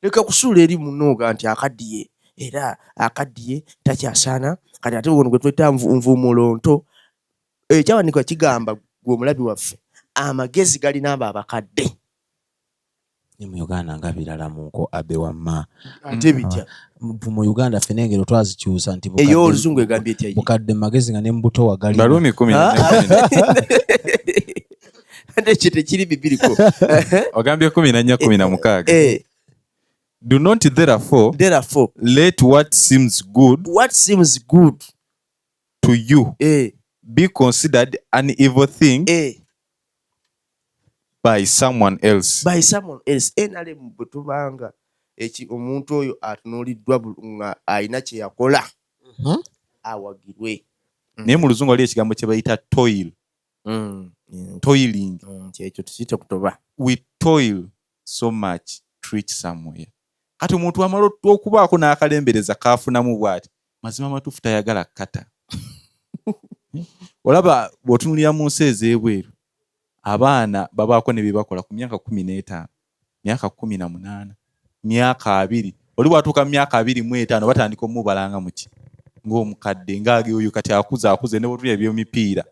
Leka kusuula eri munooga nti akaddiye era akaddiye takyasaana. Kati ate ono gwe tweta nvuumulo nto, ekyawandiikibwa kigamba gwe omulabi waffe amagezi galina abo abakadde. Ne mu Uganda nga birala munko abe wamma. Ate bitya? Mu Uganda ffe n'engero twazikyusa nti ey'oluzungu egambye etya? Bukadde magezi nga ne mu buto wagalina. Baruumi kumi na nnya. Ate ekyo tekiri bibiriko. Ogambye 14 16. Do not therefore, therefore let what seems good, what seems good to you be considered an evil thing by someone else. By someone else. NRM bwe tubanga eki omuntu oyo atunuuliddwa nga alina kye yakola awagirwe. Naye mu luzungu waliwo ekigambo kye bayita toil. Toiling. Kyekyo tukiyite kutoba. We toil so much to reach somewhere. Kati omuntu amala okubaako n'akalembereza kaafunamu bw'ati, mazima matuufu tayagala kkata. Olaba bw'otunuulira mu nsi ez'ebweru, abaana babaako ne bye bakola ku myaka 15, myaka 18, myaka 20. Oli bw'atuuka mu myaka 25 batandika omubalanga muki ng'omukadde, ng'age oyo kati akuze akuze ne bw'otunuulira eby'emipiira.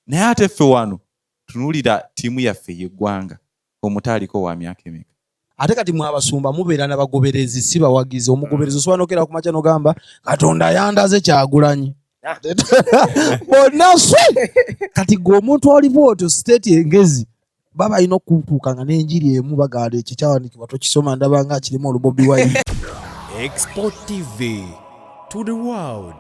Naye ate ffe wano tunuulira ttiimu yaffe ey'eggwanga, omuto aliko wa myaka emeka? Ate kati mwe abasumba mubeera n'abagoberezi, si bawagizi. Omugoberezi osobola n'okeera ku makya n'ogamba Katonda yandaze Kyagulanyi. Bonna swe. Kati gwe omuntu oli bw'otyo state engezi baba balina okutuuka nga n'enjiri emu bagamba ekyo kyawandiikibwa tokisoma ndaba nga kirimu olubobi wine. Expo TV to the world.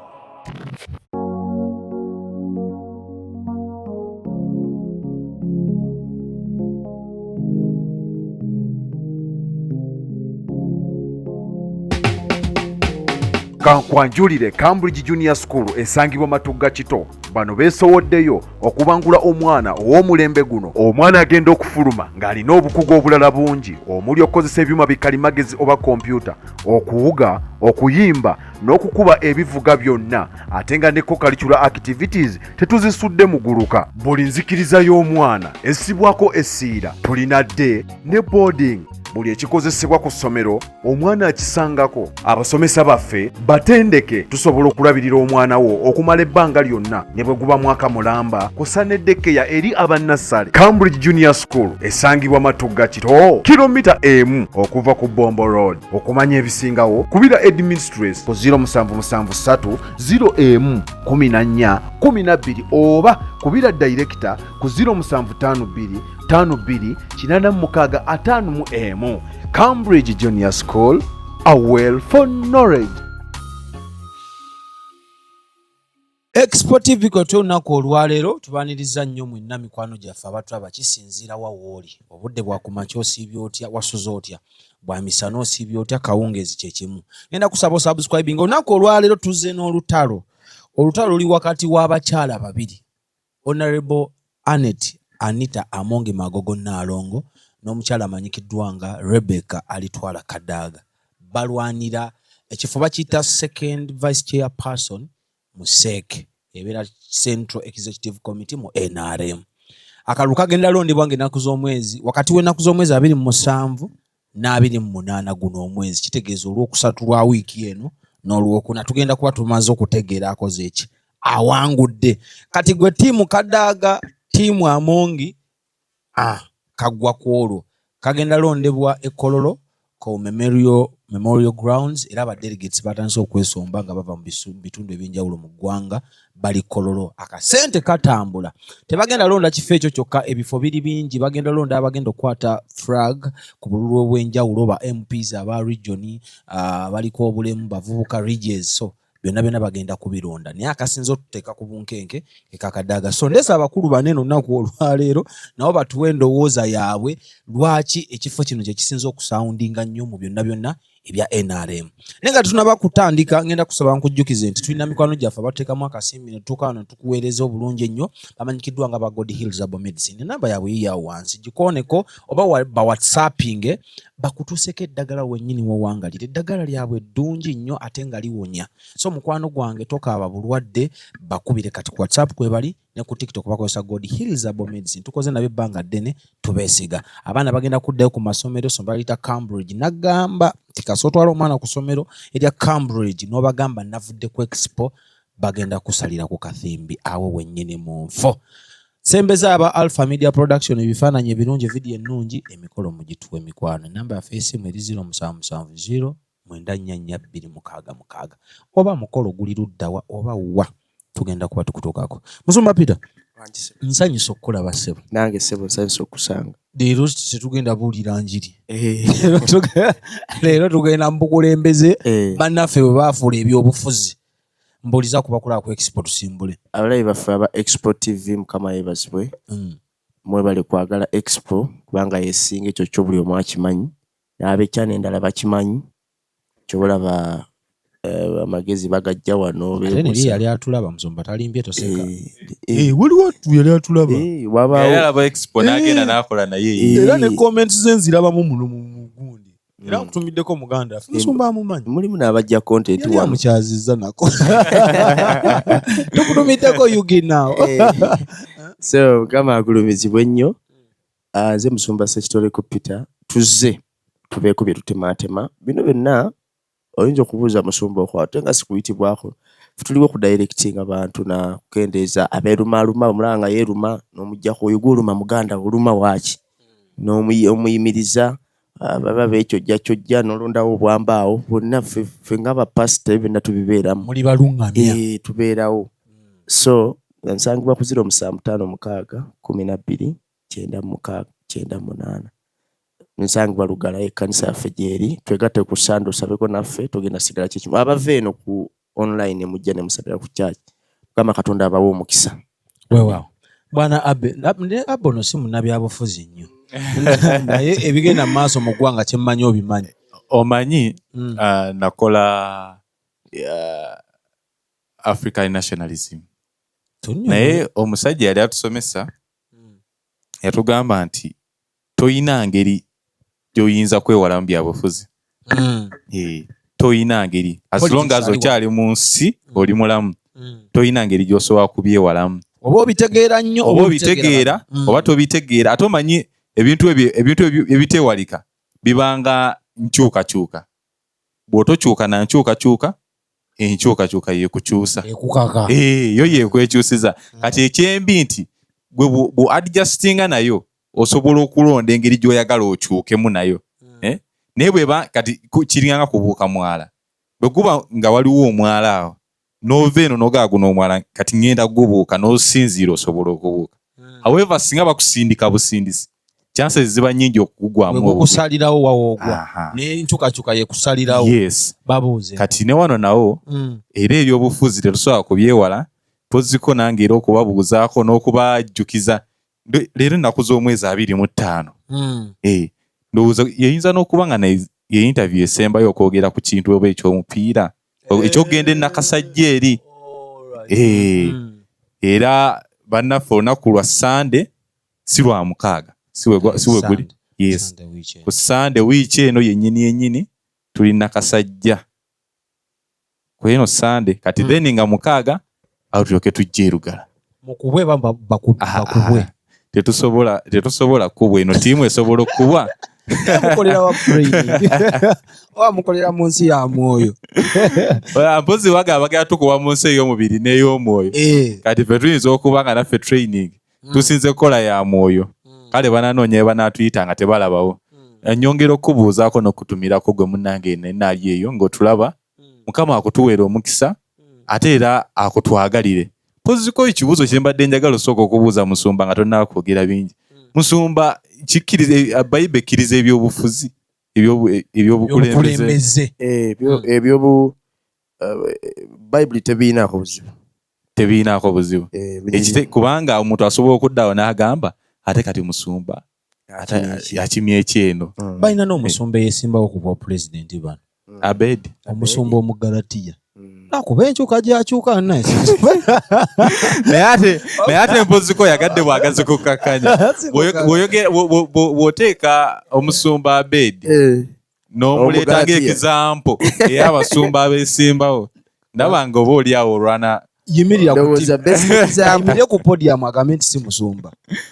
Kankwanjulire Cambridge Junior School esangibwa Matugga Kito. Bano beesowoddeyo okubangula omwana ow'omulembe guno. Omwana agenda okufuluma ng'alina obukugu obulala bungi omuli okukozesa ebyuma bikalimagezi oba kompyuta, okuwuga, okuyimba n'okukuba ebivuga byonna, ate nga ne co-curricular activities tetuzisudde muguluka. Buli nzikiriza y'omwana essibwako essiira. Tulina day ne boarding. Buli ekikozesebwa ku ssomero omwana akisangako. Abasomesa baffe batendeke, tusobola okulabirira omwana wo okumala ebbanga lyonna ne bwe guba mwaka mulamba, kw'ossa ne daycare eri abannassale. Cambridge Junior School esangibwa Matugga Kito, kilomita 1 okuva ku Bombo Road. Okumanya ebisingawo kubira headmistress ku ziro musanvu musanvu ssatu ziro emu kumi na nnya kumi na bbiri oba kubira director ku ziro musanvu ttaano bbiri ttaano bbiri kinaana mu mukaaga ataano mu emu. Cambridge Junior School, a well for knowledge. Expo TV kwe tuli olunaku olwaleero, tubaaniriza nnyo mwenna mikwano gyaffe abatulaba kisinziira wa w'oli. Obudde bwa kumakya osiibye otya, wasuze otya, bwa misana osiibye otya, kawungeezi kye kimu. Ngenda kusaba osubscribing. Olunaku olwaleero tuzze n'olutalo. Olutalo luli wakati w'abakyala babiri, Honorable Annet Anita Amongi Magogo Nnaalongo n'omukyala amanyikiddwa nga Rebecca Alitwala Kadaga. Balwanira ekifo bakiyita second vice chairperson mu CEC, ebeera Central Executive Committee mu NRM. Akalulu kagenda londebwa ng'ennaku z'omwezi wakati w'ennaku z'omwezi 27 n'abiri mu munaana guno omwezi, kitegeeza olwokusatu lwa wiiki eno n'olwokuna tugenda kuba tumaze okutegeera akoze eki awangudde. Kati gwe ttiimu Kadaga, ttiimu Amongi, kaggwa ku olwo kagenda londebwa e Kololo ku Memorial Grounds, era aba delegates batandise okwesomba nga bava mu bitundu ebyenjawulo mu ggwanga bali Kololo. Akasente katambula, tebagenda londa kifo ekyo kyokka, ebifo biri bingi, bagenda londa abagenda okukwata flag ku bululu obw'enjawulo, ba MPs aba region, abaliko obulemu, bavubuka regions, so byonna byonna bagenda kubironda. Naye akasinza otuteeka ku bunkenke ke Kakadaaga. So ndeese abakulu banene olunaku olwaleero nabo batuwe endowooza yaabwe lwaki ekifo kino kye kisinza okusawundinga nnyo mu byonna byonna ebya nrm naye nga tetunaba kutandika ngenda kusaba nkujjukize nti tulina mikwano gyaffe abateekamu akasimbi netutuuka wano tukuweereza obulungi ennyo bamanyikiddwa nga ba god hills abo medicine enamba yaabwe yiyawo wansi gikooneko oba ba whatsappinge bakutuuseko eddagala wennyini wowangalira eddagala lyabwe ddungi nnyo ate nga liwonya so mukwano gwange tokaaba bulwadde bakubire kati ku whatsapp kwebali ne ku tiktok bakozesa god hills abo medicine tukoze nabo ebbanga ddene tubeesiga abaana bagenda kuddayo ku masomero so baliyita cambridge nagamba nti kasi otwala omwana ku ssomero erya cambridge n'obagamba navudde ku expo bagenda kusalira ku kathimbi awo wennyini mu nfo sembeza aba alpha media production ebifaananyi ebirungi vidiyo ennungi emikolo mugituwa emikwano enamba yaffe esimu eri 0770 944266 oba mukolo guli luddawa oba wa tugenda kuba tukutuukako musumba peter nsanyusa okukulaba ssebo nange ssebo nsanyusa okusanga leero tetugenda buulira njiri eh. leero tugenda mu bukulembeze eh. bannaffe bwe baafuula ebyobufuzi mbuuliza kubakulaba ku expo tusimbule abalabi baffe aba expo tv mukama yebazibwe mwebale kwagala expo kubanga yesinga ekyo kyo buli omu akimanyi n'abekyana endala bakimanyi kyobalaba eh, amagezi bagajja wano ate yali atulaba musumba talimbye toseka eh, eh, waliwo yali atulaba wabaawo expo n'agenda n'akola naye era ne comments ze nzirabamu muno mu gundi era nkutumiddeko muganda affe musumba amumanyi mulimu n'abajja content wano amukyazizza nako tukutumiddeko yugi now so mukama agulumizibwe nnyo Ah, nze musumba Ssekitoleko Peter tuzze tubeeko bye tutemaatema bino byonna oyinza okubuuza musumba okwo ate nga sikuyitibwako tuliwo okudirectinga bantu na kukendeeza abeerumaaluma omulaba nga yeeruma n'omuggyako oyo gw'oluma muganda wo oluma waaki n'omuyimiriza baba beekyojjakyojja n'olondawo obwambaawo bonna ffe nga bapasita ebyo byonna tubibeeramu muli balungamya eh, tubeerawo so nsangibwa ku 0756 12 96 98 nsangibwa Lugala ekkanisa yaffe gyeri twegatte ku Sande osabeko naffe togenda sigala kyekimu abava eno ku online mujja ne musabira ku church Mukama Katonda abawe omukisa. Weewaawo bwana Abe ne Abe ono si munnabyabufuzi nnyo naye ebigenda mu maaso mu ggwanga kye mmanyi obimanyi. Omanyi nakola African nationalism naye omusajja yali atusomesa yatugamba nti toyina ngeri gyoyinza kwewalamu byabufuzi eh, toyina ngeri as long as okyali mu nsi mm. oli mulamu toyina ngeri gyosobola kubyewalamu oba obitegeera nnyo oba obitegeera oba tobitegeera ate omanyi ebintu ebyo ebintu ebitewalika bibanga nkyukakyuka bw'otokyuka na nkyukakyuka enkyukakyuka yekukyusa eh, yo yekwekyusiza mm. kati ekyembi nti gwe bu adjustinga nayo osobola okulonda engeri gy'oyagala okyukemu nayo mm. eh? naye bweba kati kiringanga kubuuka mwala bwe guba nga waliwo omwala awo n'ova eno nogaa guno omwala kati ŋŋenda gubuuka n'osinziira osobola okubuuka hmm. however singa bakusindika busindisi chances ziba nyingi okugugwamu okusalirawo wawoogwa n'enkyukakyuka yekusalirawo yes babuuze kati ne wano nawo era ebyobufuzi tetusobola kubyewala toziko nange era okubabuuzaako n'okubajjukiza leero ennaku z'omwezi 25 eh, ndowooza yeyinza n'okuba nga ye interview esembayo okwogera ku kintu oba ekyomupiira eh. ekyokugenda enakasajja eri eh, era bannaffe olunaku lwa sande si lwa mukaaga si weguli yes ku sande wiiki eno yennyini yennyini tuli nakasajja kweno sande kati then nga mukaaga awo tulyoke tujja erugala mukubwe bakubwe ah, tetusobola tetusobola kubwa eno tiimu esobola okukubwa mukolera wa oba mukolera mu nsi ya mwoyo mpozi waga abagala tukuba mu nsi ey'omubiri n'ey'omwoyo eh. kati fe tuyinza okuba nga naffe training tusinze kukola ya mwoyo kale bananoonya banatuyita nga tebalabawo nyongera okukubuuzaako n'okutumirako gwe munnange naali eyo ng'otulaba mukama akutuweera omukisa ate era akutwagalire mpoziko ekibuuzo kye mbadde njagala osooka okubuuza musumba nga tonnaba kwogera bingi musumba kikkiriza eh, bayibuli ekkiriza ebyobufuzi ebyobukulembeze eh, ebyobu eh, bayibuli tebiyinaako buzibu tebiyinaako buzibu kubanga omuntu asobola okuddawo n'agamba ate kati musumba akimye ekyeno balina n'omusumba eyesimbawo ku bwa pulezidenti bano. Abedi Omusumba Omugalatiya. Nakuba enkyuka gyakyuka naye. Naye ate mpoziko yagadde bwagazi kukakkanya. Bw'oteeka omusumba Abedi n'omuleeta Omugalatiya. Ng'example ey'abasumba abeesimbawo, ndaba nga oba oli awo olwana. Yimirira ku Ndowooza best example yimirire ku podium agambe nti si musumba.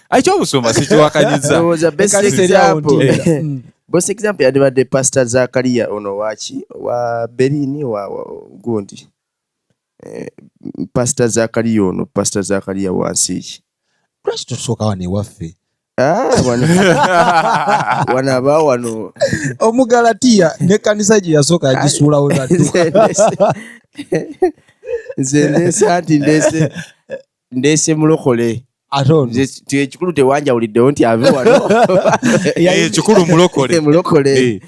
Ekyobusumba sikiwakanyiza. Ndowooza best Ekkanisa eri awo example nti best example yandibadde Pastor Zakaria ono waki wa Berlin wa gundi, Pastor Zakaria ono, Pastor Zakaria wansi ki? Lwaki totusooka wano ewaffe? Ah, wano aba wano. Omugalatiya nekkanisa gye yasooka yagisuulawo nadduka. Nze ndeese anti ndeese mulokole. Ate ono Nze ekikulu tewanjawuliddewo nti ave wano. Ekikulu mulokole. Mulokole.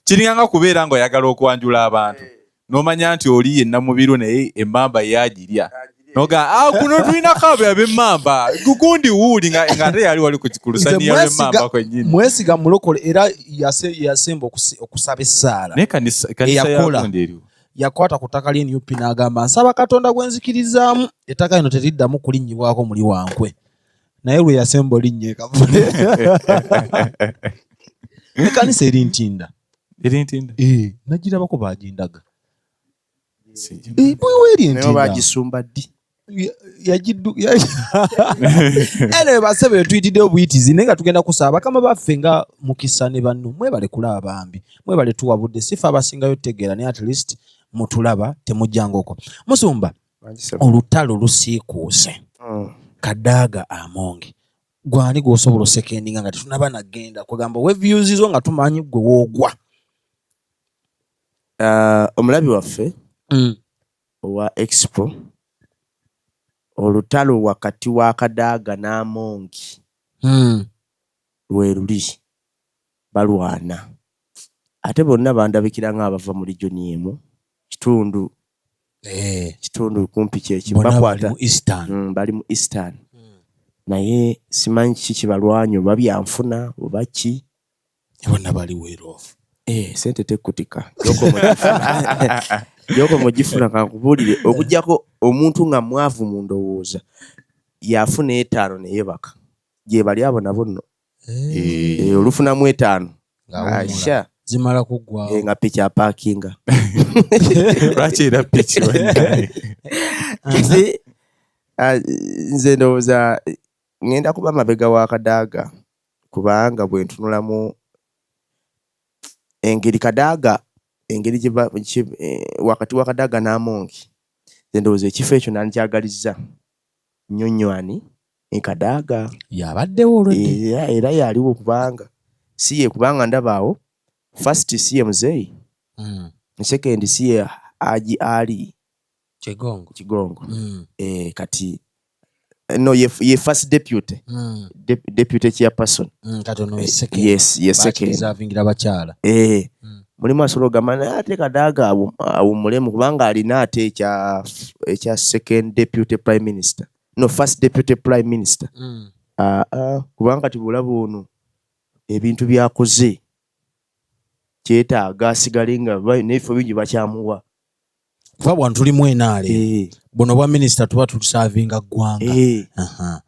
Kiringanga kubeera ng'oyagala okwanjula abantu n'omanya nti oli yenna mubiru naye emmamba yagirya noga, "Ah, kuno tulinako abo ab'emmamba gugundi wuuli," nga ate yali wali ku lusaniya Nze lw'emmamba kwennyini. Mwesiga mulokole era yasemba okusaba essaala. Naye kanisa Eyakola. yagundi eriwo. Yakwata ku ttaka lye NUP n'agamba, "Nsaba Katonda gwe nzikirizaamu, ettaka lino teriddamu kulinnyibwako muli wankwe." Naye lwe yasemba olinnya ekavule. Ekkanisa eri Ntinda. Eri Ntinda? Nagirabako, bagindaga. Bweweeri Naye Entinda. bagisumba ddi? Anyway, basebe tuyitidde obuyitizi naye nga tugenda kusaba bakama baffe nga Mukisa ne banno. Mwebale kulaba bambi, mwebale tuwabudde. Sifa abasingayo tutegeera, naye at least mutulaba, temujjanga okwo. Musumba, olutalo lusiikuuse. Kadaaga, Amonge, gwani gwosobola osekendinga nga tetunaba nagenda kwegamba weviews zo nga tumanyi gwe woogwa? Omulabi waffe owa Expo, olutalo wakati wa Kadaaga n'Amongi lwe luli balwana, ate bonna bandabikira nga abava mu region emu, kitundu kitundu kumpi kyekimu. Bonna bali Bakwata mu Eastern. Bali mu Eastern, naye simanyi kiki kibalwanya, oba byanfuna oba ki. Bonna bali well off. Sente tekutika gyokoma ogifuna. Kankubuulire, okugjako omuntu nga mwavu mu ndowooza, yafuna 5 neyebaka, gye bali abo nabo nno. Olufunamu 5 Ng'awummula. asha Zimala kuggwawo. Nga piki apaakinga. Lwaki era piki wannaye? Kati, ah, nze ndowooza ŋŋenda kuba mabega wa Kadaaga, kubanga bwe ntunulamu engeri Kadaaga, engeri wakati wa Kadaaga n'Amongi, nze ndowooza ekifo ekyo nankyagalizza nnyo nnyo ani Kadaaga. Yabaddewo olwedde. Era yaliwo, kubanga si ye, kubanga ndaba awo first si ye muzeeyi, second si ye Haji Ali Kigongo. Kigongo. Kati no, ye first deputy, deputy chairperson. Kati ono ye second. Yes, ye second. Bakireservingira bakyala. Mulimu asobola okugamba naye ate Kadaaga awummulemu, kubanga alina ate ekya second deputy prime minister, no, first deputy prime minister. Ah, kubanga kati bw'olaba ono ebintu byakoze, kyetaaga asigale nga n'ebifo bingi bakyamuwa. Kuba bwano tulimu enaale buno bwa minisita tuba tuservinga ggwanga.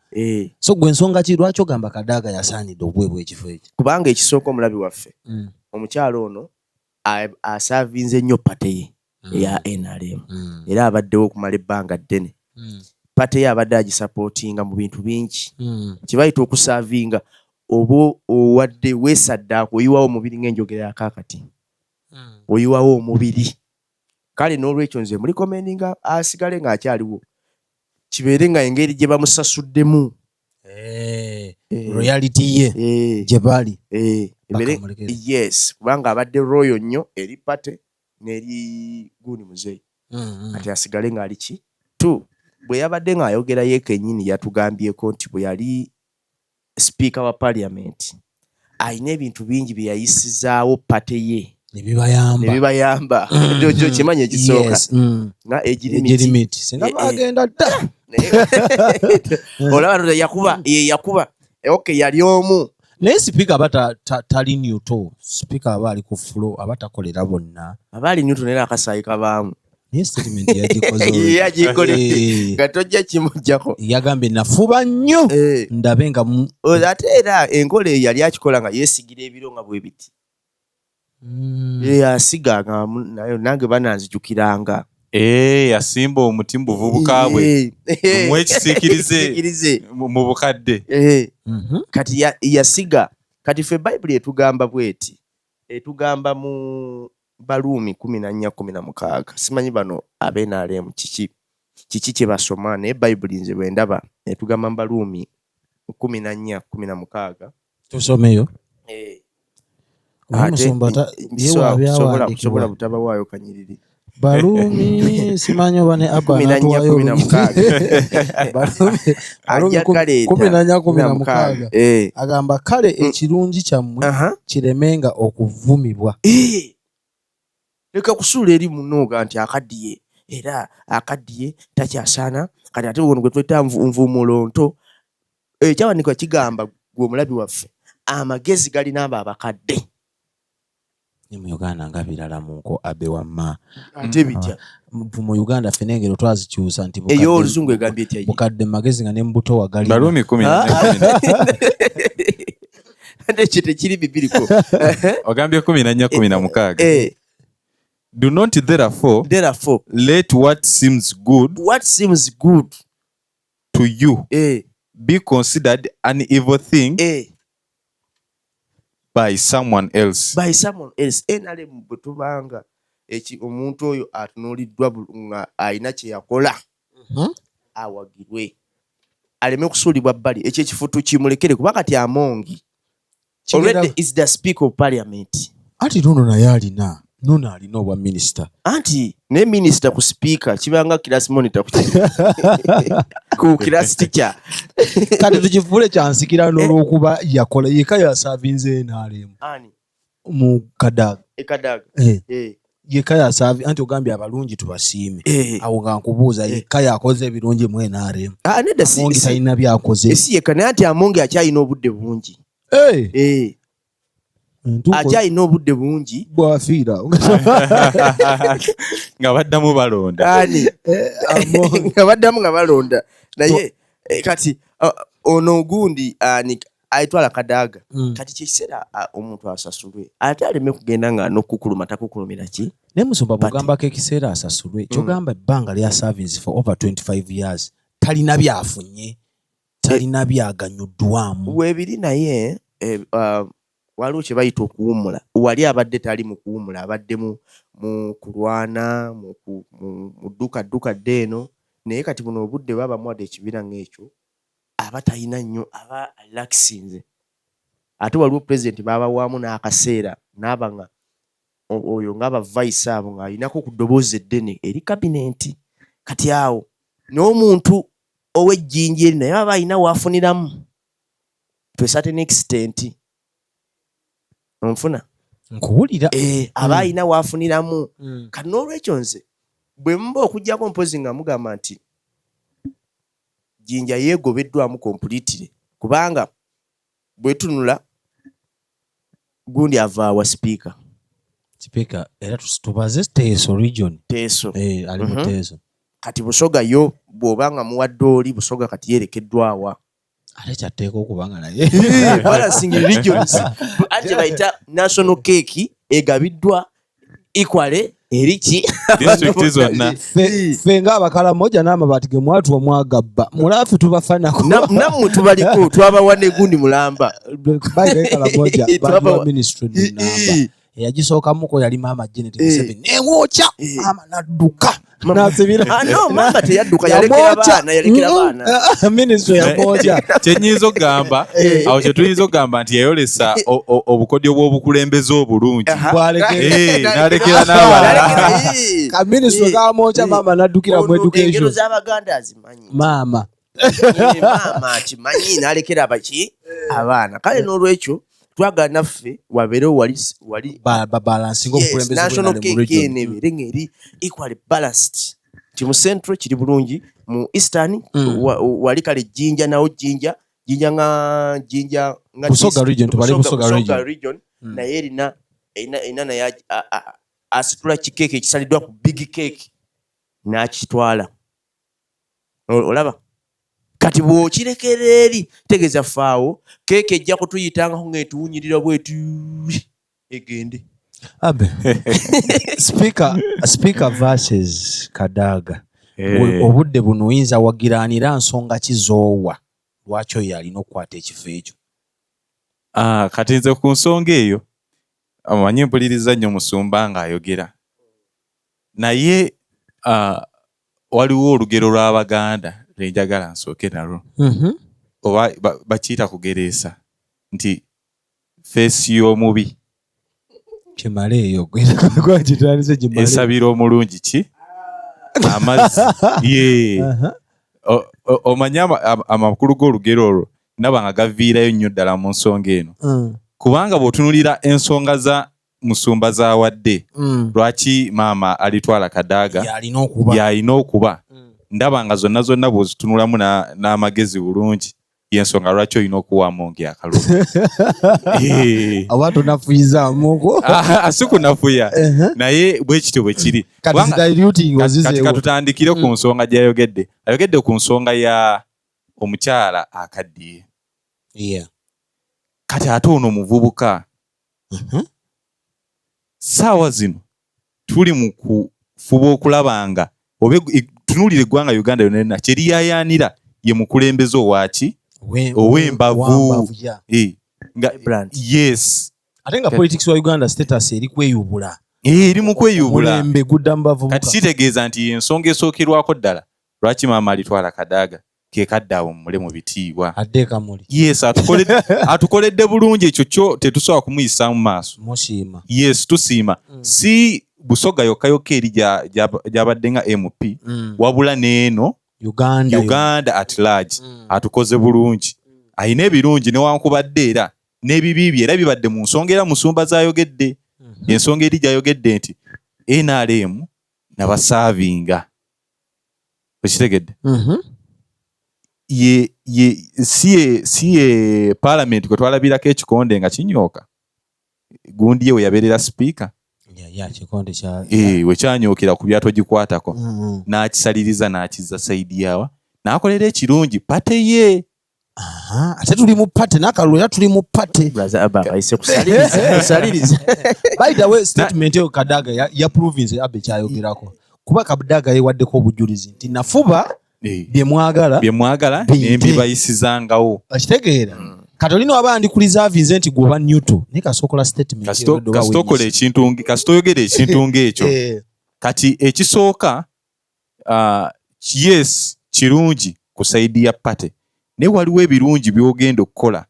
So gwe ensonga ki lwaki ogamba Kadaaga yasaanidde okuweebwa ekifo ekyo? Kubanga ekisooka, omulabi waffe, omukyalo ono aservinze nnyo party ye eya NRM, era abaddewo okumala ebbanga ddene. Party ye abadde agisupportinga mu bintu bingi. Kibayita okuservinga, oba owadde weesaddaaka, oyiwawo omubiri ng'enjogera yakaakati, oyiwawo omubiri. Kale n'olwekyo nze murecommendinga asigale ng'akyaliwo, kibeere nga engeri gye bamusasuddemu. Royalty ye gye bali. Bakamulekere. Yes, kubanga abadde loyal nnyo eri party n'eri gundi muzeeyi. Kati asigale ng'ali ki tu bwe yabadde ng'ayogera ye kennyini, yatugambyeko nti bwe yali sipiika wa parliament alina ebintu bingi bye yayisizaawo party ye Ne bibayamba. Ne bibayamba. Kyo kimanyi ekisooka nga age limit. Age limit. Singa bagenda dda. Olaba nno yakuba, ye yakuba. Okay, yali omu. Naye sipiika aba tali neutral. Sipiika aba ali ku floor, aba takolera bonna. Aba ali neutral naye akasaayi kabaamu. Naye statement yagikoze already. Yagikoledde. Eh. Nga tojja kimuggyako. Yagambye nafuba nnyo Eh. ndabe nga Ate era enkola eyo yali akikola nga yeesigira ebiro nga bwe biti. Eh, asiga nga nayo nange bananzijukiranga. Eh, yasimba omuti mu buvubuka bwe. Eh. Mumuwe ekisiikirize. Ekisiikirize. Mu bukadde. Eh. Kati yasiga. Kati ffe Bayibuli etugamba bw'eti. Etugamba mu Baruumi 14:16. Simanyi bano ab'N R M kiki kye basoma, naye Bayibuli nze bwe ndaba etugamba mu Baruumi 14:16. Tusomeyo. Eh. Oba Ate musumba ye wa byawandiikibwa. sobola butabawaayo kanyiriri. Baruumi, simanyi oba ne Abba 14, anatuwaayo kumi na olunyiriri. mukaaga. Baruumi, Ajja Baruumi kaleeta. 14:16. Eh. Agamba kale ekirungi kyammwe kiremenga okuvumibwa. Eh. Leka kusuula eri munooga nti akaddiye, era akaddiye takyasaana. Kati ate ono gwe tweta nvumuulo nto. Ekyawandiikibwa kigamba gwe omulabi waffe, amagezi galina abo abakadde. Ne mu Uganda nga birala munko abe wamma. Ate bitya? Mu Uganda ffe n'engero twazikyusa nti Eyo oluzungu egambye etya ye? bukadde magezi nga ne mu buto wagalina. Baruumi kumi na nnya, kumi na nnya. Ate ekyo tekiri bibiriko. Ogambye 14:16. Eh. Do not therefore, Therefore, let what seems good, what seems good to you Eh. be considered an evil thing Eh. by someone else. By someone else. NRM bwe tubanga eki omuntu oyo atunuuliddwa nga alina kye yakola, awagirwe aleme kusuulibwa bbali. Ekyo ekifo tukimulekere kuba kati Amongi Kigenda already is the speaker of parliament. Anti nono naye alina, nono alina obwa minisita. Anti ne minisita ku speaker kibanga class monitor ku class teacher. Kati tukifuule kyansikira n'olwokuba yakola yekka yasavinze NRM. Ani? Mu Kadaga. E Kadaga. Eh. Eh. Yekka yasavi, anti ogambye abalungi tubasiime. Eh. Awo nga nkubuuza, Eh. yekka yakoze ebirungi mu NRM. Ah, nedda si- Amongi si- talina byakoze. Eh, si yekka, naye anti Amongi akyalina obudde bungi. Eh. Eh. Entuuko Akyalina obudde bungi. Bw'afiira. Nga baddamu balonda. Ani? Eh, Amongi. Nga baddamu nga balonda. Naye, kati, ono gundi, ani, ayitwala Kadaga. Kati kye kiseera, omuntu asasulwe. Ate aleme kugenda nga n'okukuluma takukulumira ki? Naye musumba But bw'ogambako ekiseera asasulwe, ky'ogamba ebbanga lya service for over 25 years, talina byafunye, talina byaganyuddwamu. Weebiri naye, waliwo kye bayita okuwummula. Wali abadde tali mu kuwummula, abadde mu kulwana, mu dduka dduka dda eno. Naye kati buno obudde baba bamuwadde ekibiina ng'ekyo, aba talina nnyo, aba relaxinze. Ate waliwo pulezidenti baabawaamu n'akaseera, n'aba nga oyo ng'aba vice abo ng'alinako ku ddoboozi eddene eri kabinenti. Kati awo n'omuntu ow'ejjinja eri naye aba alina w'afuniramu to a certain extent. Onfuna? Nkuwulira. Aba alina w'afuniramu. Kati n'olwekyo nze bwe muba okuggyako mpozi nga mugamba nti Jjinja yeegobeddwamu completely, kubanga bwe tunula gundi ava wa speaker. Speaker era tubaze Teso region. Teso. Ali mu Teso. Kati Busoga yo bw'oba nga muwadde oli Busoga kati yeerekeddwa wa? Ate kyatteeka okubanga naye. Balancing regions. Ate bayita national cake egabiddwa equally eri ki? District zonna. Ffe ng'Abakalamoja n'amabaati ge mwatuwa mwagabba. Mulaafe tubafanako. Nammwe tubaliko, twabawa ne gundi mulamba. Bayi Kalamoja, Twabawa baatuwa ministry namba. Eyagisookamuko yali Maama Janet Museveni. Nemwokya, maama n'adduka. N'asibira. Ah, no, maama teyadduka, yalekera Yamwokya. baana, yalekera baana. Ministry yamwokya. Kye nnyinza okugamba, awo kye tuyinza okugamba nti yayolesa obukodyo bw'obukulembeze obulungi. Bw'alekera. N'alekera n'abalala. N'alekera, Ka ministry kamwokya, maama n'addukira mu Ono education. engero z'Abaganda azimanyi. Maama. Maama akimanyi, n'alekera abaki? Abaana. Kale n'olwekyo twagala naffe wabeerewo wali Balansinga Yes, obukulembeze national bw'enale mu cake region. eno ebeere ng'eri equally balanced. Nti mu central kiri bulungi, mu eastern wali kale Jjinja nawo Jjinja, Jinja nga Jinja nga Busoga region, tubale Busoga region. Naye erina naye asitula kikeeke ekisaliddwa ku big cake n'akitwala. Olaba kati bw'okirekera eri, tegeeza faawo keeke ejja kutuyitangako ng'etuwunyirira bwetu egende. Abe speaker versus Kadaga. Obudde buno oyinza wagiranira nsonga ki z'owa lwaki oyo alina okukwata ekifo ekyo? Kati nze ku nsonga eyo omanyi mpuliriza nnyo Musumba ng'ayogera, naye waliwo olugero lw'Abaganda lwenjagala nsooke nalwo, oba bakiyita kugereesa nti feesi y'omubi kimaleeyo esabira omulungi ki amazzi. Ye omanyi amakulu g'olugero olwo ndaba nga gaviirayo nnyo ddala mu nsonga eno, kubanga bw'otunuulira ensonga za Musumba z'awadde lwaki maama alitwala Kadaga yalina okuba, ndaba nga zonna zonna bw'ozitunulamu n'amagezi bulungi, yensonga lwaki olina okuwa Amongi akalulu. Oba tonafuyizaamuko? Si kunafuya, naye bwe kityo bwe kiri. Kati katutandikire ku nsonga gy'ayogedde. Ayogedde ku nsonga ya omukyala akaddiye. Kati ate ono muvubuka. Saawa zino tuli mu kufuba okulaba nga oba tunuulira eggwanga Uganda yonna yonna kyeriyayaanira ye mukulembeze owaki ow'embavu. Yes. Ate nga politics wa Uganda status eri kweyubula. Eri mu kweyubula. Omulembe gudda mu bavubuka. Kati kitegeeza nti ensonga esookerwako ddala lwaki maama alitwala Kadaga ke kadde awo mule mu bitiibwa. Adde Kamuli. Yes, atukoledde bulungi, ekyo kyo tetusobola kumuyisa mu maaso. Musiima. Yes, tusiima. Si Busoga yokka yokka eri gy'abadde nga MP, wabula n'eno Uganda, Uganda at large. Atukoze bulungi. Alina ebirungi newankubadde era n'ebibi bye era bibadde mu nsonga era Musumba z'ayogedde. Ensonga eri gy'ayogedde nti NRM nabasaavinga. Okitegedde? Ye si ye parliament kwe twalabirako ekikonde nga kinyooka. Gundi ye we yabeerera speaker. We kyanyookera ku byatogikwatako. N'akisaliriza n'akizza side yawa. N'akolera ekirungi party ye. Ate tuli mu party n'akalulu era tuli mu party. By the way, statement eyo Kadaga ya province Abe kyayogerako. Kuba Kadaga yewaddeko obujulizi nti nafuba bye mwagala bye mwagala nembibayisizangawo. Okitegeera? Kati olina waba ndi kureservinze nti gwe oba neutral, naye kasookola statement. Kasita okola ekintu, kasita oyogera ekintu ng'ekyo. Kati ekisooka, yes, kirungi ku side ya party, naye waliwo ebirungi by'ogenda okukola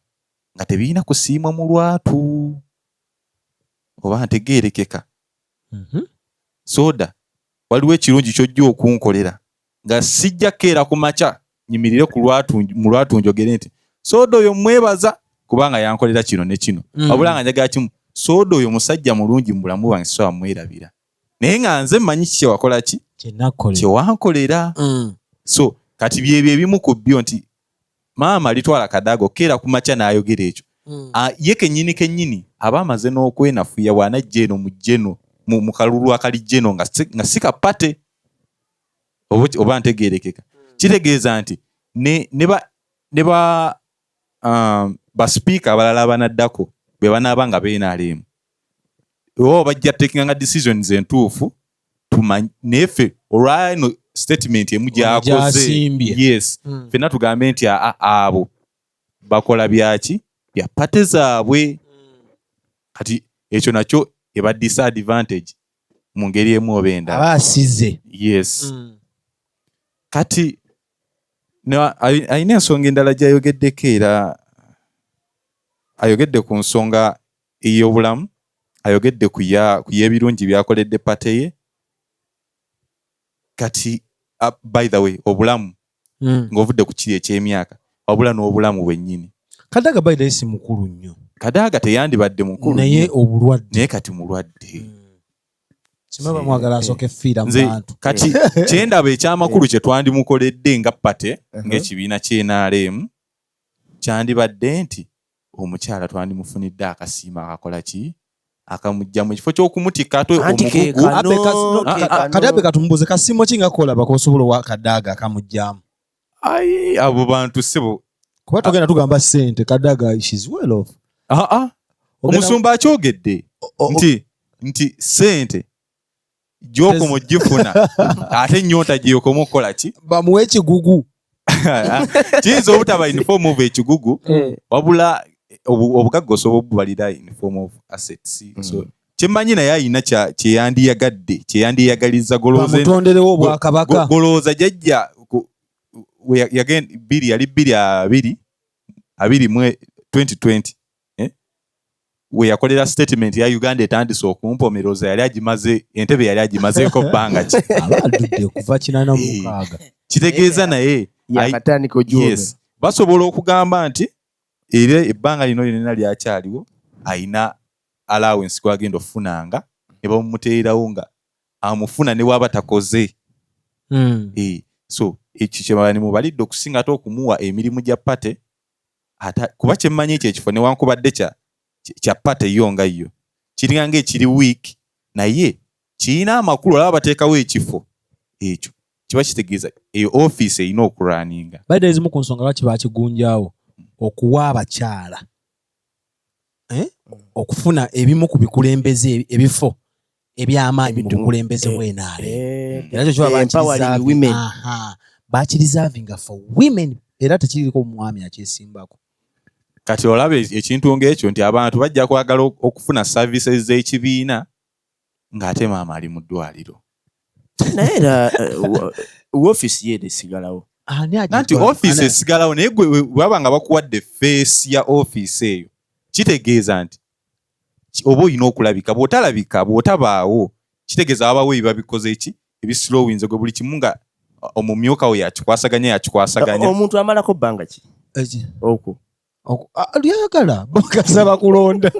nga tebirina kusiimwa mu lwatu oba ntegeerekeka. Soda waliwo ekirungi ky'ojja okunkolera nga sijja keera ku makya nyimirire ku lwatu mu lwatu njogere nti Soda oyo mwebaza kubanga yankolera kino ne kino. Wabula nga njagala kimu, Soda oyo musajja mulungi mu bulamu bwange, sisobola mwerabira, naye nga nze mmanyi ki kyewakola ki kyewankolera. So kati byebyo ebimu ku byo nti maama alitwala Kadaga okukeera ku makya n'ayogera ekyo, ye kennyini kennyini aba amaze n'okwenafuya bw'anajja eno mu jeno mu kalulu akali jeno nga si ka party oba ntegeerekeka. Kitegeeza nti ne ba basipiika abalala abanaddako bwe banaaba nga beenaaleemu oba bajja tekinganga decisions entuufu, tumanyi naye ffe olwano statement emu gy'akoze, yes, ffenna tugambe nti abo bakola byaki bya party zaabwe. Kati ekyo nakyo eba disadvantage mu ngeri emu oba endala. Aba asize. Yes. Kati alina ensonga endala gy'ayogeddeko, era ayogedde ku nsonga ey'obulamu, ayogedde ku y'ebirungi by'akoledde party ye. Kati by the way, obulamu ng'ovudde ku kiri eky'emyaka, wabula n'obulamu bwennyini. Kadaga by the way si mukulu nnyo. Kadaga teyandibadde mukulu naye obulwadde. Naye kati mulwadde. Simaba mwagala asooke fiira mu bantu. Kati kyendaba ekyamakulu kye twandimukoledde nga party, ng'ekibiina ky'NRM, Kyandibadde nti omukyala twandimufunidde akasiimo akakola ki akamujja mu kifo ky'okumutikka ate Anti ke omugugu. kano, Abe no, ke kano. Kati abe katumubuuze, kasiimo ki nga kolaba kosobola owa Kadaga akamugyamu? Ai, abo bantu sebo. Kuba togenda tugamba ssente, Kadaga she's well off. Aa, omusumba akyogedde nti sente gyokoma ogifuna, ate ennyonta gyeyokoma okukola ki? Bamuwe ekigugu. Kiyinza obutaba in form of ekigugu, wabula obugagga osobola obubalira in form of assets. So kyemmanyi naye ayina kyeyandiyagadde, kyeyandiyagaliza golowooza. Bamutonderewo obwakabaka. Golowooza jajja biri yali bbiri abiri abiri mu 2020, eh? We yakolera statement ya Uganda etandise okumpomerooza, yali agimaze entebe, yali agimazeeko bbanga ki? Aba adudde kuva 86. Kitegeeza naye Yakatandika ogiwomera. Yes, basobola okugamba nti era ebbanga lino lyonna lyakyaliwo ayina allowance gwagenda okufunanga ne bamuteerawo nga amufuna ne waba takoze. So ekyo kyebaba mubalidde okusinga ate okumuwa emirimu gya party ata kuba kyemmanyi ekyo ekifo newankubadde kya party yo nga yo kiringa ngaekiri weak, naye kirina amakulu. Olaba bateekawo ekifo ekyo kiba kitegeeza eyo ofiisi erina okulwaninga. Baide ezimu ku nsonga lwaki bakigunjawo okuwa abakyala, eh? Okufuna ebimu ku bikulembeze, ebifo ebyamaanyi mu bukulembeze bw'NRM. Era kyo kiba Empowering women. Bakireservinga for women, era tekiriko omwami akyesimbako. Kati olaba ekintu ng'ekyo nti abantu bajja kwagala okufuna services z'ekibiina ng'ate maama ali mu ddwaliro. Naye era woofiisi ye esigalawo. Ani agitwala? Nanti ofiisi esigalawo, naye gwe bwaba nga bakuwadde face ya ofiisi eyo, kitegeeza nti oba olina okulabika. Bw'otalabika, bw'otabaawo, kitegeeza wabawo ebiba bikoze eki ebislowinze gwe buli kimu nga omumyuka we yakikwasaganya yakikwasaganya. Omuntu amalako bbanga ki? Eki? Okwo. Lyayagala kasaba kulonda,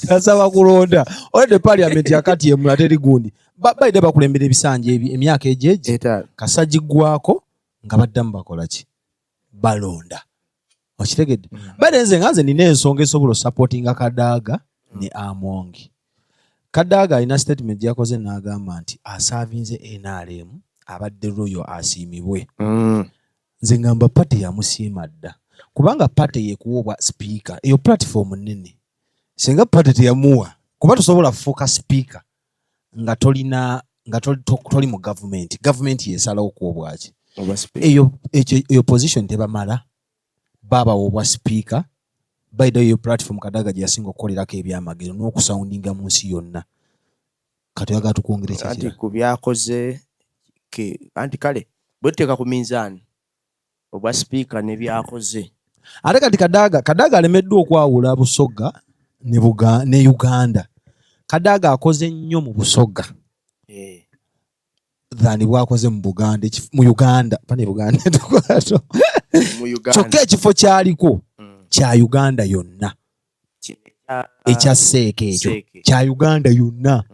kasaba kulonda olede parliament yakati emula teri gundi. Baide bakulembera ebisanja ebi emyaka egyegi 5. Kasagigwako nga baddamu bakola ki, balonda. Okitegedde? Baide nze nga nze nina ensonga esobola osupportinga Kadaaga ne Amongi. Kadaaga alina statement gyakoze n'agamba nti aservinze NRM, abadde loyal, asiimibwe. Nze ngamba party yamusiima dda, kubanga party yekuwa obwa sipiika, eyo platform nene. Singa party teyamuwa, kuba tosobola kufuuka sipiika nga tolina nga toli mu gavumenti. Gavumenti yesalawo ku obwaki. Obwa speaker. Eyo position tebamala babawa obwa sipiika. By the way, eyo platform Kadaga gye yasinga okukolerako ebyamagero n'okusoundinga mu nsi yonna. Kati oyagala tukwongere Anti kikira? Ku byakoze anti kale bwetuteeka ku minzaani obwa sipiika ne byakoze. Ate kati Kadaga alemeddwa okwawula Busoga ne Uganda. Kadaga akoze nnyo mu Busoga than bwakoze mu Buganda, mu Uganda, pane Buganda tukwato. Mu Uganda. Kyokka ekifo kyaliko kya Uganda yonna. Ekya seeka ekyo. Seeke. Kya Uganda yonna.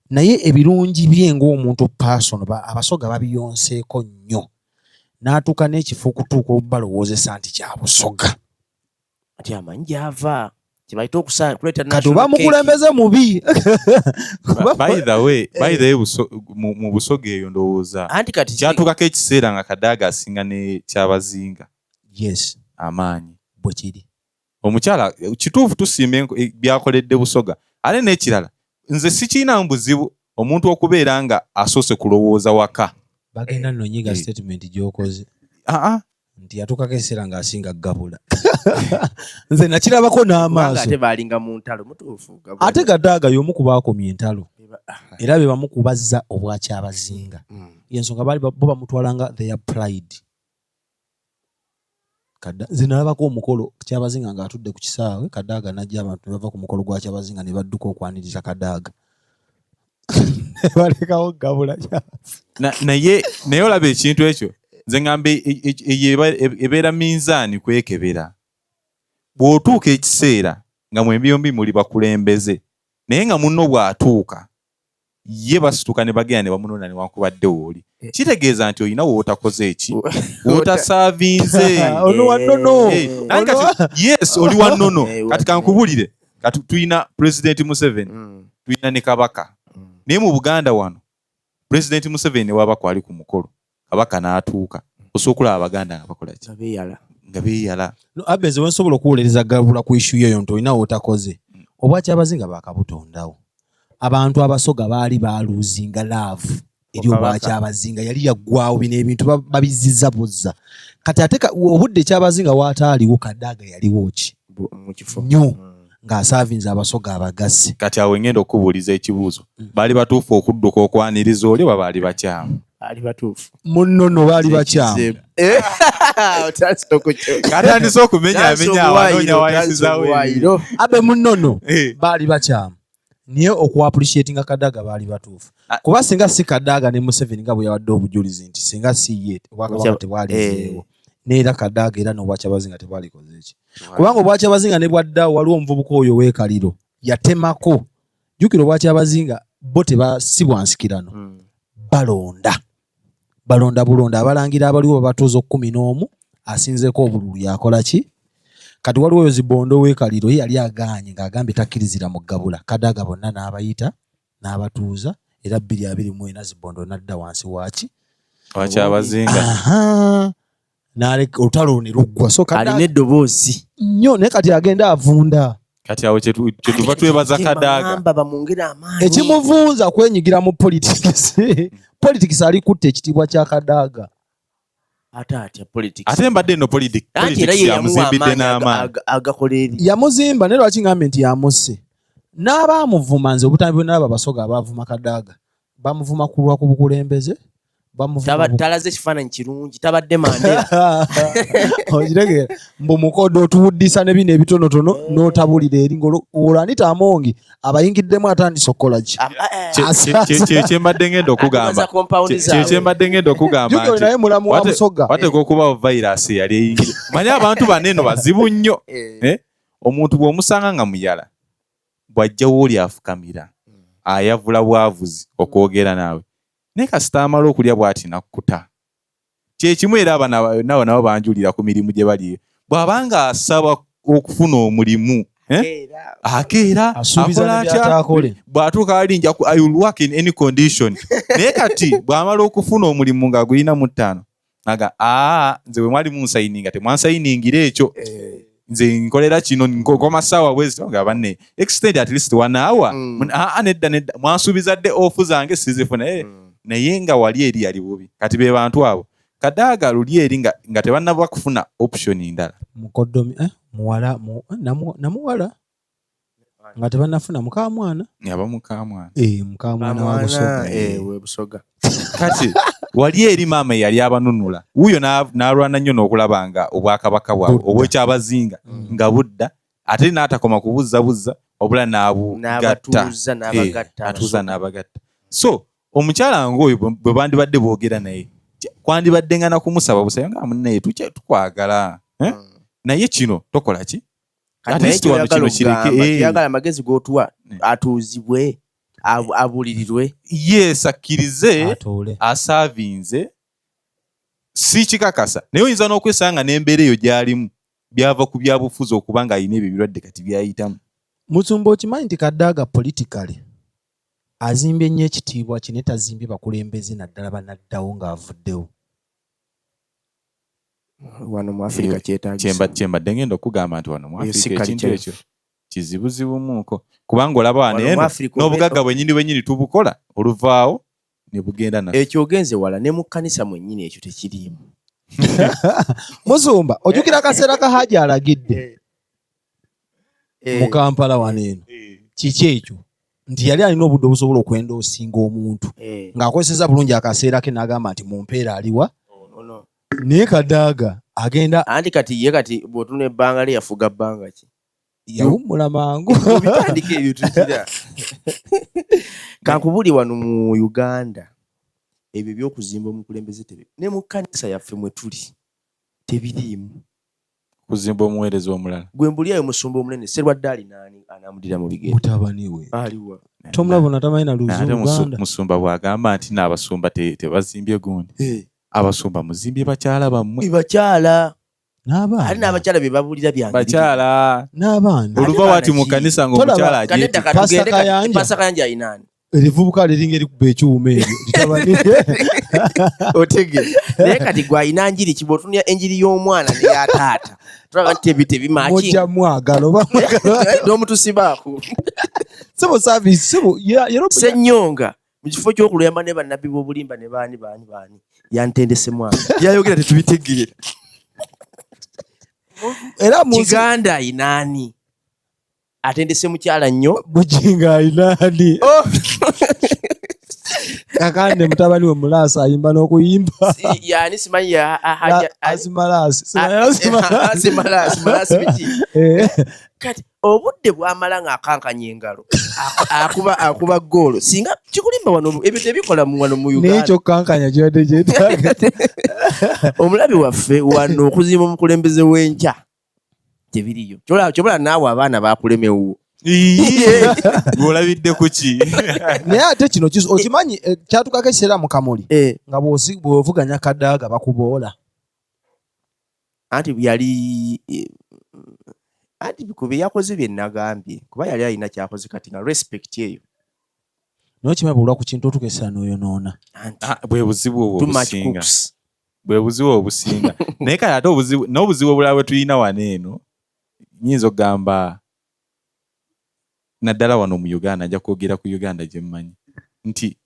Naye ebirungi bye ng'omuntu personal, Abasoga babiyonseeko nnyo n'atuuka n'ekifo okutuuka obalowoozesa nti kya Busoga. Ati amanyi gy'ava kyebayita okuleeta Kati national oba cake. Mukulembeze mubi. By the way, mu Busoga eyo ndowooza Anti kati kyatuukako ekiseera nga Kadaaga asinga ne Kyabazinga amaanyi. Bwe kiri. Omukyala kituufu tusiima byakoledde Busoga. Ate n'ekirala, nze sikiinamu buzibu omuntu okubeera nga asoose kulowooza waka. Bagenda nno nyiga statement gy'okoze Aa. nti yatuukako ekiseera ng'asinga gabula. Nze nakirabako Kubanga n'amaaso. Ate baalinga mu ntalo, mutuufu Gabula. Ate Kadaaga y'omu ku baakomya entalo era be bamu ku bazza obwakyabazinga. Yensonga baali bo bamutwalanga their pride. Nze nalabako omukolo Kyabazinga ng'atudde ku kisaawe, Kadaaga n'ajja, abantu ne bava ku mukolo gwa Kyabazinga ne badduka okwaniriza Kadaaga ne balekawo Gabula. Naye olaba ekintu ekyo, nze ŋŋamba eyo ebeera minzaani kwekebera. Bw'otuuka ekiseera nga mwembi yombi muli bakulembeze, naye nga munno bw'atuuka Ye basituka ne bagenda ne bamunona newankubadde wooli. Kitegeeza nti olina wootakoze eki, wootasaavinze. Oli wa nnono. Naye kati, yes, oli wa nnono. Kati kankubulire, kati tulina Pulezidenti Museveni, tulina ne Kabaka. Naye mu Buganda wano, Pulezidenti Museveni ne waba kwali ku mukolo, Kabaka n'atuuka, osobola okulaba Abaganda nga bakola ki? Nga beeyala. Nga beeyala. No, Abe, nze wensobola okuwolereza Gabula ku issue yeyo nti olina wootakoze. Obwakyabazinga baakabutondawo. Abantu Abasoga baali baluuzinga love eri Obwakabaka. obwakyabazinga yali yaggwawo. Bino ebintu babizizza buzza kati ate obudde kyabazinga waataaliwo, Kadaaga yaliwo ki Mu kifo. Nnyo. Ng'asaavinze Abasoga abagasse. Kati awo ngenda okubuuliza ekibuuzo, baali batuufu okudduka okwaniriza oli oba baali bakyamu? Baali batuufu. Munnono baali bakyamu. Otandise okukyo- Katandise okumenyaamenya Otandise awanoonya obuwaayiro, wayisizaawo otandise ebiri. obuwaayiro. Abe, munnono baali bakyamu, naye okuappreciatinga Kadaaga baali batuufu. Kuba singa si Kadaaga ne Museveni nga bwe yawadde obujulizi nti singa si ye, obwakabaka tebwalizeewo. Neera Kadaaga era n'obwakyabazinga tebwalikoze eki, kubanga obwakyabazinga ne bwaddawo, waliwo omuvubuka oyo weekaliro yatemako. Jjukira, obwakyabazinga bo tebasi bwa nsikirano. Balonda, balonda bulonda. Abalangira abaliwo babatuuza 11, asinzeeko obululu yakola ki. Kati waliwo oyo Zibondo weekaliro, ye yali agaanye ng'agambye takkirizira mu Gabula. Kadaaga bonna n'abayita n'abatuuza, era 2024 Zibondo n'adda wansi waaki? Wakyabazinga. Aha. N'aleka olutalo ne luggwa. So Alina Kadaaga eddoboozi. Nnyo, naye kati agenda avunda. Kati awo kyetuva twebaza Kadaaga. Bagamba bamwongere amaanyi. Ekimuvunza kwenyigira mu politics. Politics ali kutta ekitiibwa kya Kadaaga. Ate atya politics? Ate mbadde eno Anti era politics ye yamuwa yamuzimbidde amaanyi n'amaanyi. agakola eri. Yamuzimba, naye lwaki ngambye nti yamusse n'abaamuvuma? Nze obutambi bwe nalaba, Abasoga abaavuma Kadaaga bamuvuma kulwa ku bukulembeze, bamuvuma Talaze ekifaananyi kirungi, tabadde Mandela. Okitegeera, mbu mukodo otuwuddisa ne bino ebitonotono n'otabulira eri ng'olwo Anita Amongi abayingiddemu, atandise okukola ki? Kyembadde ngenda okugamba. Atubaza compound zaabwe. Kyembadde ngenda okugamba Jjukira nti naye mulamu wa Busoga. wateeka okubaawo virus eyali eyingire. Manye abantu bano eno bazibu nnyo. Eh? Omuntu bw'omusanga nga muyala, bw'ajjawo oli afukamira, ayavula bwavuzi okwogera naawe, naye kasita amala okulya bw'ati nakkuta. Kyekimu era abana nabo nabo banjulira ku mirimu gye bali, bw'abanga asaba okufuna omulimu, eh? Era Akeera Asuubiza akola ne atya? by'ataakole. Bw'atuuka ali nja I will work in any condition, naye kati bw'amala okufuna omulimu ng'agulina mu ttaano, aga aa, nze bwe mwali munsayininga temwansayiningira ekyo, nze nkolera kino, nkoma ssaawa bwezi nga banne extend at least one hour. Aa, nedda nedda, mwansuubiza dde off zange sizifuna. Naye nga wali eri yali bubi. Kati be bantu abo Kadaaga luli eri nga tebannaba kufuna option ndala. Mukoddomi, muwala namuwala nga tebannafuna mukamwana. Aba mukamwana. Mukamwana wa Busoga. We Busoga. Kati wali eri maama eyali abanunula wuuyo n'alwana nnyo n'okulaba nga obwakabaka bwabwe Budda. obwekyabazinga nga budda, ate n'atakoma kubuzza buzza, wabula n'abugatta. N'abatuuza n'abagatta. Atuuza n'abagatta. So omukyala ng'oyo bwe bandibadde boogera naye, kwandibadde nga nakumusaba busayo nga munnaye, tukwagala, eh? Naye kino tokola ki? At least wano kino kireke, Kyoyagala, amagezi g'otuwa, atuuzibwe, abuulirirwe. Yes, akkirize Atuule. Asaavinze si kikakasa, naye oyinza n'okwesanga n'embeera eyo gy'alimu byava ku byabufuzi, okuba nga alina ebyo ebirwadde kati byayitamu. Musumba, okimanyi nti Kadaaga politically azimbye nnyo ekitiibwa kye, naye tazimbye bakulembeze, naddala banaddawo ng'avuddewo? Wano mu Afirika kyetaagisa. Kyembadde ngenda okugamba nti wano mu Eyo si Afirika ekintu culture. ekyo kizibuzibumu kubanga olaba wano Wano mu eno Afirika n'obugagga bwennyini bwennyini tubukola, oluvaawo ne bugenda naffe. Ekyo ogenze wala, ne mu kkanisa mwennyini ekyo tekiriimu. Musumba, ojjukira akaseera ka Haji alagidde mu Kampala wano eno? Kiki ekyo nti yali alina obudde obusobola okwenda osinga omuntu ng'akozeseza bulungi akaseera ke, n'agamba nti mumpeera aliwa? Ono. Naye Kadaaga agenda Anti kati ye, kati bw'otuna ebbanga lye yafuga bbanga ki? Yawummula mangu. Bitandika ebyo tugira. Kankubuli, wano mu Uganda ebyo by'okuzimba omukulembeze tebe, ne mu kkanisa yaffe mwe tuli tebiriimu. Kuzimba omuweereza omulala. Gwe mbulyayo musumba omunene Serwadde alina ani anamudira mu bigere? Mutabani we. Aliwa? Tomulaba ono atamanyi na Ate Luganda. Musumba bw'agamba nti n'abasumba tebazimbye gundi. Eh. Abasumba muzimbye bakyala bammwe. Bakyala. N'abaana. Ate n'abakyala be babuulira byange. Bakyala. N'abaana. Oluva wati mu kanisa ng'omukyala Kati agyeti. edda kati Pastor tugende kati- Kayanja. Pastor Kayanja alina ani? Erivubuka liringa erikuba ekyuma eryo litabani. Otege. Naye kati gwe alina njiri ki bw'otunulira enjiri y'omwana n'eya taata. Tulaba nti ebyo tebimakinga. Mujja mwagala oba mwagala. N'omutusibaako. Sebo service sebo ya Ssennyonga mu kifo ky'okuluyamba ne bannabbi b'obulimba ne baani baani baani yantendese mwana. Yayogera tetubitegeera. Era mu nsi- Kiganda alina ani? Atendese mukyala nnyo. Bujinga alina ani? Oh! Kakande mutabani we Mulaasi ayimba n'okuyimba. Yani simanyi ya, a, a, a, Azimalasi. A, Azimalasi. Azimalasi, Malasi biki? Eh. Kati obudde bw'amala ng'akankanya engalo, akuba ggoolo. Singa kikulimba wano, ebyo tebikola wano mu Naye Uganda. ekyokukankanya kibadde kyetaaga. Omulabi waffe wano okuzimba omukulembeze w'enkya tebiriyo. Kyolaba naawe abaana bakulemewo. Iye! Ng'olabidde ku ki? Naye ate kino okimanyi, kyatukako ekiseera mu Kamuli, nga bw'ovuganya Kadaga bakuboola. Anti yali, anti ku bye yakoze bye nagambye, kuba yali alina ky'akoze kati nga respect eyo. Naye okimanyi bw'olwa ku kintu otuuka ekiseera n'oyonoona. Anti Bwe buzibu obwo too much obusinga. cooks. Bwe buzibu obusinga. Naye kale ate n'obuzibu obulala bwe tulina wano eno, nnyinza okugamba naddala wano mu Uganda, nja kwogera ku Uganda gye mmanyi, nti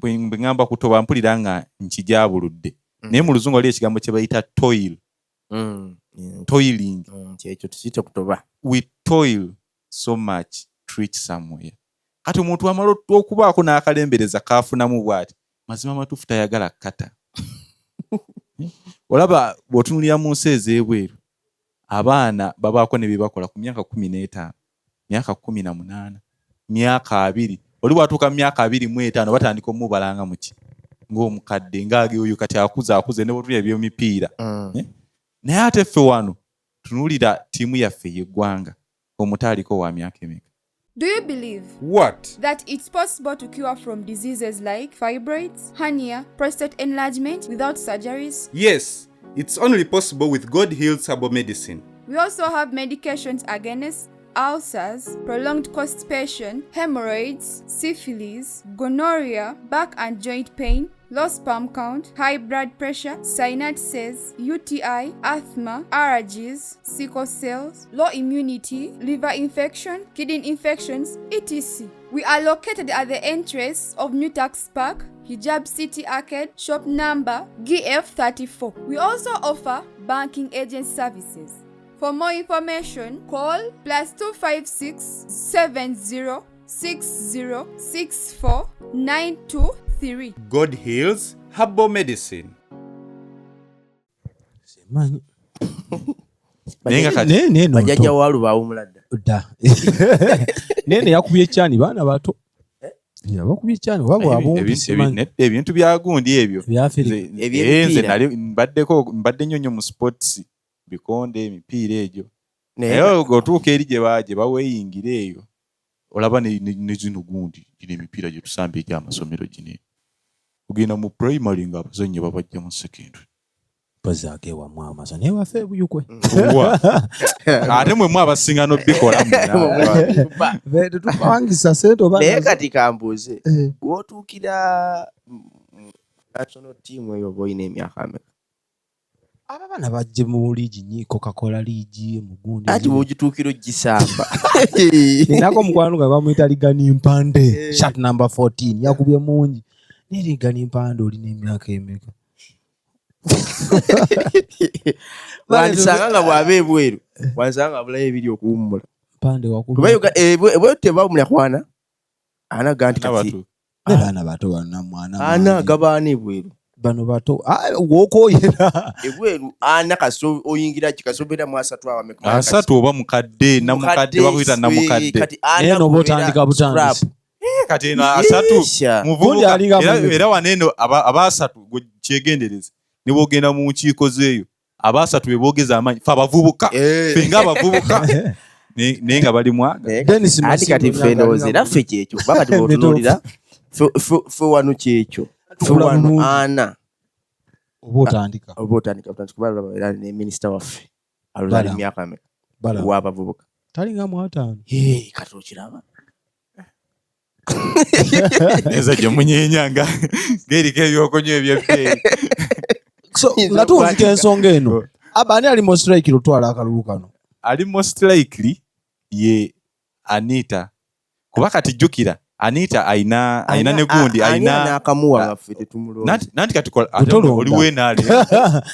bwe ŋŋamba kutoba mpulira nga nkijaabuludde. Naye mu Luzungu waliwo ekigambo kye bayita toil. Toiling. Kyekyo tukiyite kutoba. We toil so much to reach somewhere. Kati omuntu amala okubaako n'akalembereza kaafunamu bw'ati, mazima matuufu tayagala kkata. Olaba bw'otunuulira mu nsi ez'ebweru, abaana babaako ne bye bakola ku myaka 15, myaka 18, myaka 20. Oli bw'atuuka mu myaka 25 batandika omubalanga mu ki? Ng'omukadde, ng'age oyo kati akuze, akuze, ne bw'otunuulira eby'emipiira. Naye ate ffe wano tunuulira ttiimu yaffe ey'eggwanga, omuto aliko wa myaka emeka? Do you believe What? that it's possible to cure from diseases like fibroids, hernia, prostate enlargement without surgeries? Yes, it's only possible with God Heals Herbal Medicine. We also have medications against ulcers, prolonged constipation, hemorrhoids, syphilis, gonorrhea, back and joint pain, low sperm count, high blood pressure, sinusitis, UTI, asthma, allergies, sickle cells, low immunity, liver infection, kidney infections, etc. We are located at the entrance of New Tax Park, Hijab City Arcade, shop number GF34. We also offer banking agent services. For more information, call +256 70 60 64 923. God Heals Herbal Medicine. Simanyi. Naye nga kati Naye, naye no Bajjajja nto. wa Lubaawo muladda. Dda. Naye ne yakubye ekyani baana bato. Yabakubye ekyani oba bwabumpi simanyi. Ebintu bya gundi ebyo. Ebya Afirika. Eby'emipiira. Nze nali mbadde nnyo nnyo mu sports, bikonde, emipiira egyo. Naye Naye otuuka eri gye baweeyingira eyo, olaba ne zino gundi, gino emipiira gye tusamba egy'amasomero gino eno. Ogenda mu primary ng'abazannyi babajja mu secondary. Bazaako ewammwe amaso, naye waffe ebuyukwe. Wa. Ate mwe mwe abasinga n'obikola mwenna. Be, tetupangisa ssente oba Naye nazo. kati kambuuze, w'otuukira national team eyo oba olina emyaka ameka? Abo abaana bajje mu liigi nyi, Coca-Cola liigi, mu gundi Anti zino. bw'ogituukira ogisamba. Ninako mukwano gwange bamuyita Ligani Mpande, shirt number 14, yakubye mungi. Naye Ligani Mpande olina emyaka emeka? Wandisanga nga bw'aba ebweru, wandisanga nga abulayo ebiri okuwummula. Mpande wakubye. Kuba ebweru tebawummula kwana. Ana ga nti Ana kati bato. Ne baana bato bano mwana Ana wange. gabaana ebweru. Bano bato. W'okooyera. Ebweru ana kasi oyingira ki kasi obeera mu asatu awo ameka? Asatu oba mukadde, namukadde, Mukadde, bakuyita namukadde. kati ana Naye n'oba kubeera otandika butandisi. scrap. Kati eno asatu, Yeesha. muvubuka. Gundi alinga Era munne. wano eno aba asatu, gwe kyegendereze. Ne bwogenda mu nkiiko zeeyo, abasatu be boogeza amaanyi, fe abavubuka, fe nga abavubuka, naye nga bali mwaga. Dennis Anti Masingo kati ffe ndowooza era ffe kyekyo, kuba kati bwotunuulira ffe wano kyekyo, ffe Tukula wano bulungi. ana Oba otandika. Oba otandika butandika, kuba olaba era ne minisita waffe alowooza ali Balaam. myaka meka Balaam. w'abavubuka? Talinga mu 50. Eh, kati okiraba. Neza gye munyeenya nga ng'eriko ebyokunywa ebyebbeeyi. So nga tuwunzika ensonga eno, aba ani ali most likely otwala akalulu kano? Ali most likely ye Anita, kuba kati jjukira Anita ayina ne gundi ayina n'akamuwa nga ffe tetumulonda. Nanti kati ate Tolonda. oli wenaale.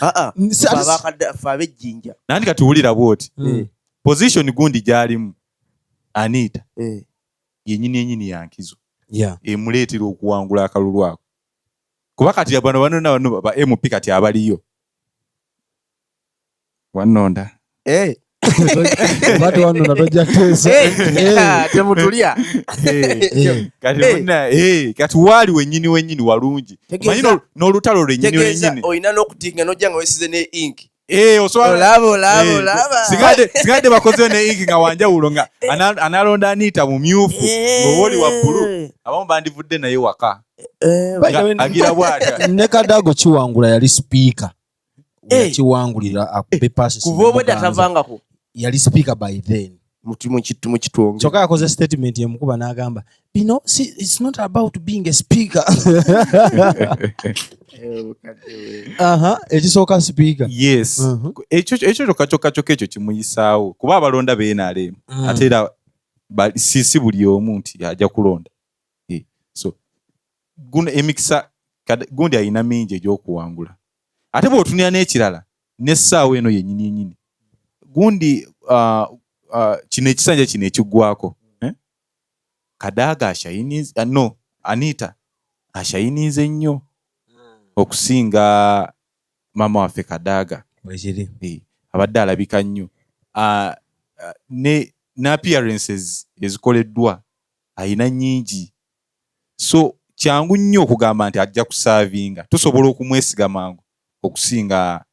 Ah, ah. Ffe abakadde, ffe ab'ejjinja. Nanti kati wulira bwoti, position gundi gy'alimu Anita yenyini yenyini yankizo emuleetera okuwangula akalulu ako, kuba kati bano banona bano ba MP kati abaliyo wanonda. Oba tewanona tojja teesa. Temutulya. Kati kati waali wenyini wenyini walungi. Tegeeza- Omanyi n'olutalo lwennyini Tegeeza lwennyini. olina n'okutinga n'ojja nga weesize ne ink. Osobola. Olaba, olaba, olaba. Singadde bakozeyo ne inki nga wanjawulo, nga analonda Anita mumyufu ng'oba oli wa bbulu, abamu bandivudde naye waka. By the way, Nga agira bw'atya. Ne Kadago kiwangula yali sipiika. Yakiwangulira akube paasi. Kuva obwedda tavangako. Yali sipiika by then. Mukitonge. Kyokka yakoze statement emukuba n'agamba bino si, it's not about being a speaker. Aha, ekisooka sipiika. Yes. Ekyo kyokka kyokka kyokka ekyo kimuyisaawo, kuba abalonda beenaaleemu. Ate era si buli omu nti ajja kulonda. So guno emikisa gundi alina mingi egy'okuwangula. Ate bw'otunira n'ekirala n'essaawa eno yennyini yennyini gundi, kino ekisanja kino ekiggwako, eh? Kadaaga ashayinize, no, Anita ashayinize nnyo okusinga maama waffe Kadaaga. Bwekiri. Abadde alabika nnyo. Ne appearances ezikoleddwa ayina nnyingi, so kyangu nnyo okugamba nti ajja kusaavinga, tusobola okumwesiga mangu okusinga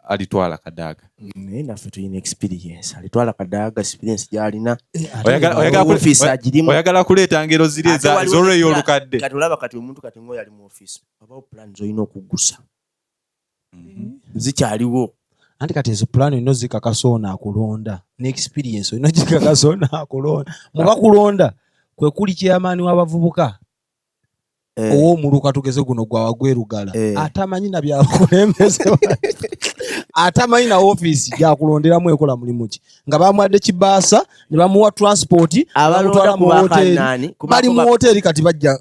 alitwala Kadaaga. Naye naffe tulina experience. Alitwala Kadaaga experience gy'alina, Oyagala ofiisi agirimu. Oyagala kuleeta ngero ziri Ate waliwo ez'olweyo olukadde. Kati olaba kati omuntu kati ng'oyo ali mu ofiisi, wabawo plan z'olina okuggusa zikyaliwo. Anti kati ezo pulaani olina ozikakasa ono akulonda, ne experience olina ogikakasa ono akulonda. Mubakulonda kwe kuli chairman w'abavubuka ow'omuluka, tugeze guno gwawa gwerugala, atamanyi na byabukulembeze, atamanyi na ofiisi gyakulonderamu ekola mulimu ki, nga bamuwadde kibaasa ne bamuwa transport, Abalonda bamutwala mu ku woteeri. bakanaani Bali mu woteeri kati bajja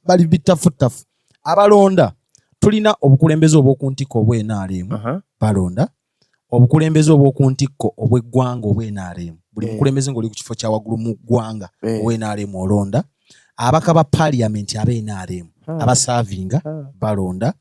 bali bitafutafu. Abalonda tulina obukulembeze obw'oku ntikko obw'NRM, balonda obukulembeze obw'oku ntikko obw'eggwanga obw'NRM, buli mukulembeze ng'oli ku kifo kya waggulu mu ggwanga ow'NRM olonda, abaka ba parliament ab'NRM abasaavinga balonda,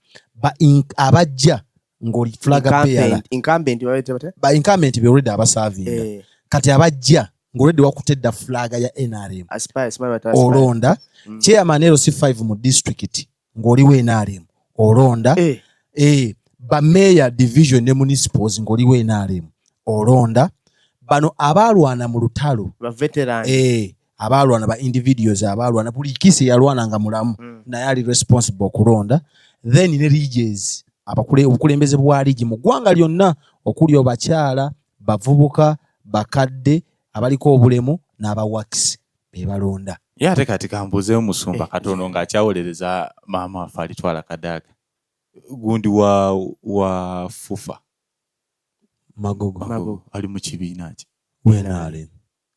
abajja ng'oli flag bearer. Incumbent babayita batya? Ba incumbent be already abasaavinga. Kati abajja ng'olwedde wakutte dda flag ya NRM Aspire, aspire, bata aspire. olonda, chairman LC5 mu district ng'oliwo NRM olonda, ba mayor division ne municipals ng'oliwo NRM olonda, bano abaalwana mu lutalo Ba veteran. Abaalwana ba individuals abaalwana, buli kisi yalwana nga mulamu naye ali responsible okulonda. Then ne regions, obukulembeze bwa liigi mu ggwanga lyonna okuli obakyala, bavubuka, bakadde, abaliko obulemu n'abawakisi be balonda. Ye ate kati kambuuzeyo musumba katono ng'akyawolereza maama waffe alitwala Kadaaga, gundi wa FUFA. Magogo. Magogo ali mu kibiina ki? WNRM.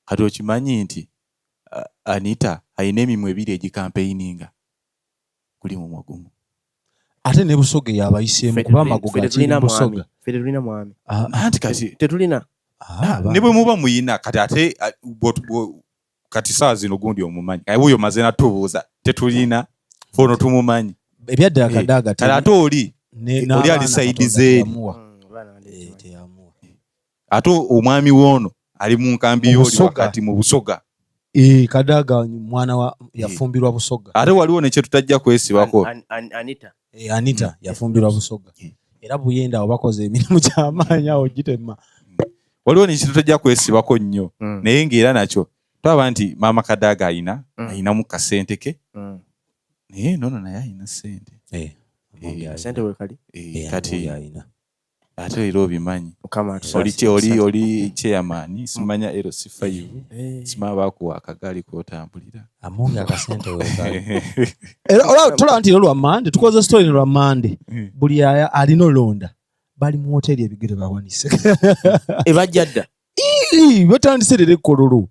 Kati okimanyi nti Anita alina emimwa ebiri egikampeininga guli mumwa gumu? Ate ne Busoga yabayiseemu, kuba Magogo Ffe akiri tetulina mu mwami. Busoga. Ffe tetulina mwami. Ah, Anti kati Tetulina. ah, ne bwe muba muyina kati ate kati saawa zino gundi omumanyi wuyo maze natubuuza tetulina fono tumumanyi. Ebyaddala Kadaaga Kale ate oli oli ali n'abaana side Katonda zeeri. teyamuwa. Abaana bandi tebamanyi. Teyamuwa. Ate omwami woono ali mu nkambi Mu y'oli Busoga. wakati mu Busoga. Kadaaga mwana wa yafumbirwa Busoga. Ate waliwo nekye tutajja kwesibako. Anita. Eh, Anita yafumbirwa Busoga. Era Buyenda awo bakoze emirimu gy'amaanyi awo gitema. Waliwo nekintu tojja kwesibako nnyo naye ng'era nakyo twaba nti maama Kadaga ayina ayinamu kasente ke naye nono naye ayina sente. Eh, Sente wekali. Kati ate era obimanyi Mukama oli atusaasire. oli chairman simanya LC5 simanya bakuwa akagaali kotambulira. Amonge akasente wekali. Era olaba tolaba nti lwa Mande tukoze story lwa Mande. Buli alina olonda bali mu hoteri ebigere bawanise. Ebajja dda. Ii, batandise leero ekkololo.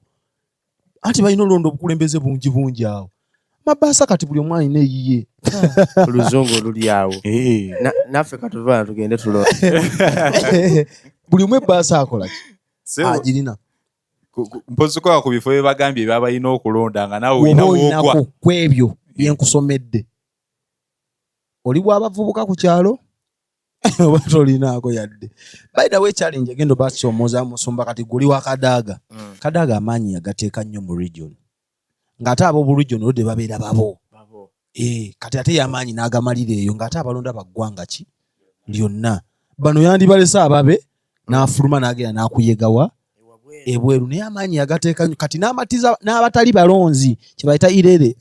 Anti balina olonda obukulembeze bungi bungi awo. Mabaasa kati buli omu alina eyiye. Oluzungu oluli awo. Naffe katuva tugende tulonde. Buli omu ebbaasa akola ki? Agirina. Mpozi kola ku bifo bye bagambye ebyabalina okulonda nga naawe Woba olina woogwa. olinako ku ebyo bye nkusomedde. Oli bw'abavubuka ku kyalo oba tolinaako yadde. By the way, challenge egenda obasoomooza musumba kati guli wa Kadaga. Kadaga amaanyi yagateeka nnyo mu region. Ng'ate ab'obu region oludde babeera babo. Kati ate y'amaanyi n'agamalira eyo ng'ate abalonda ba ggwanga ki lyonna. Bano yandibalese ababe n'afuluma n'agenda n'akuyegawa ebweru naye amaanyi yagateeka nnyo kati n'amatiza n'abatali balonzi kye bayita irere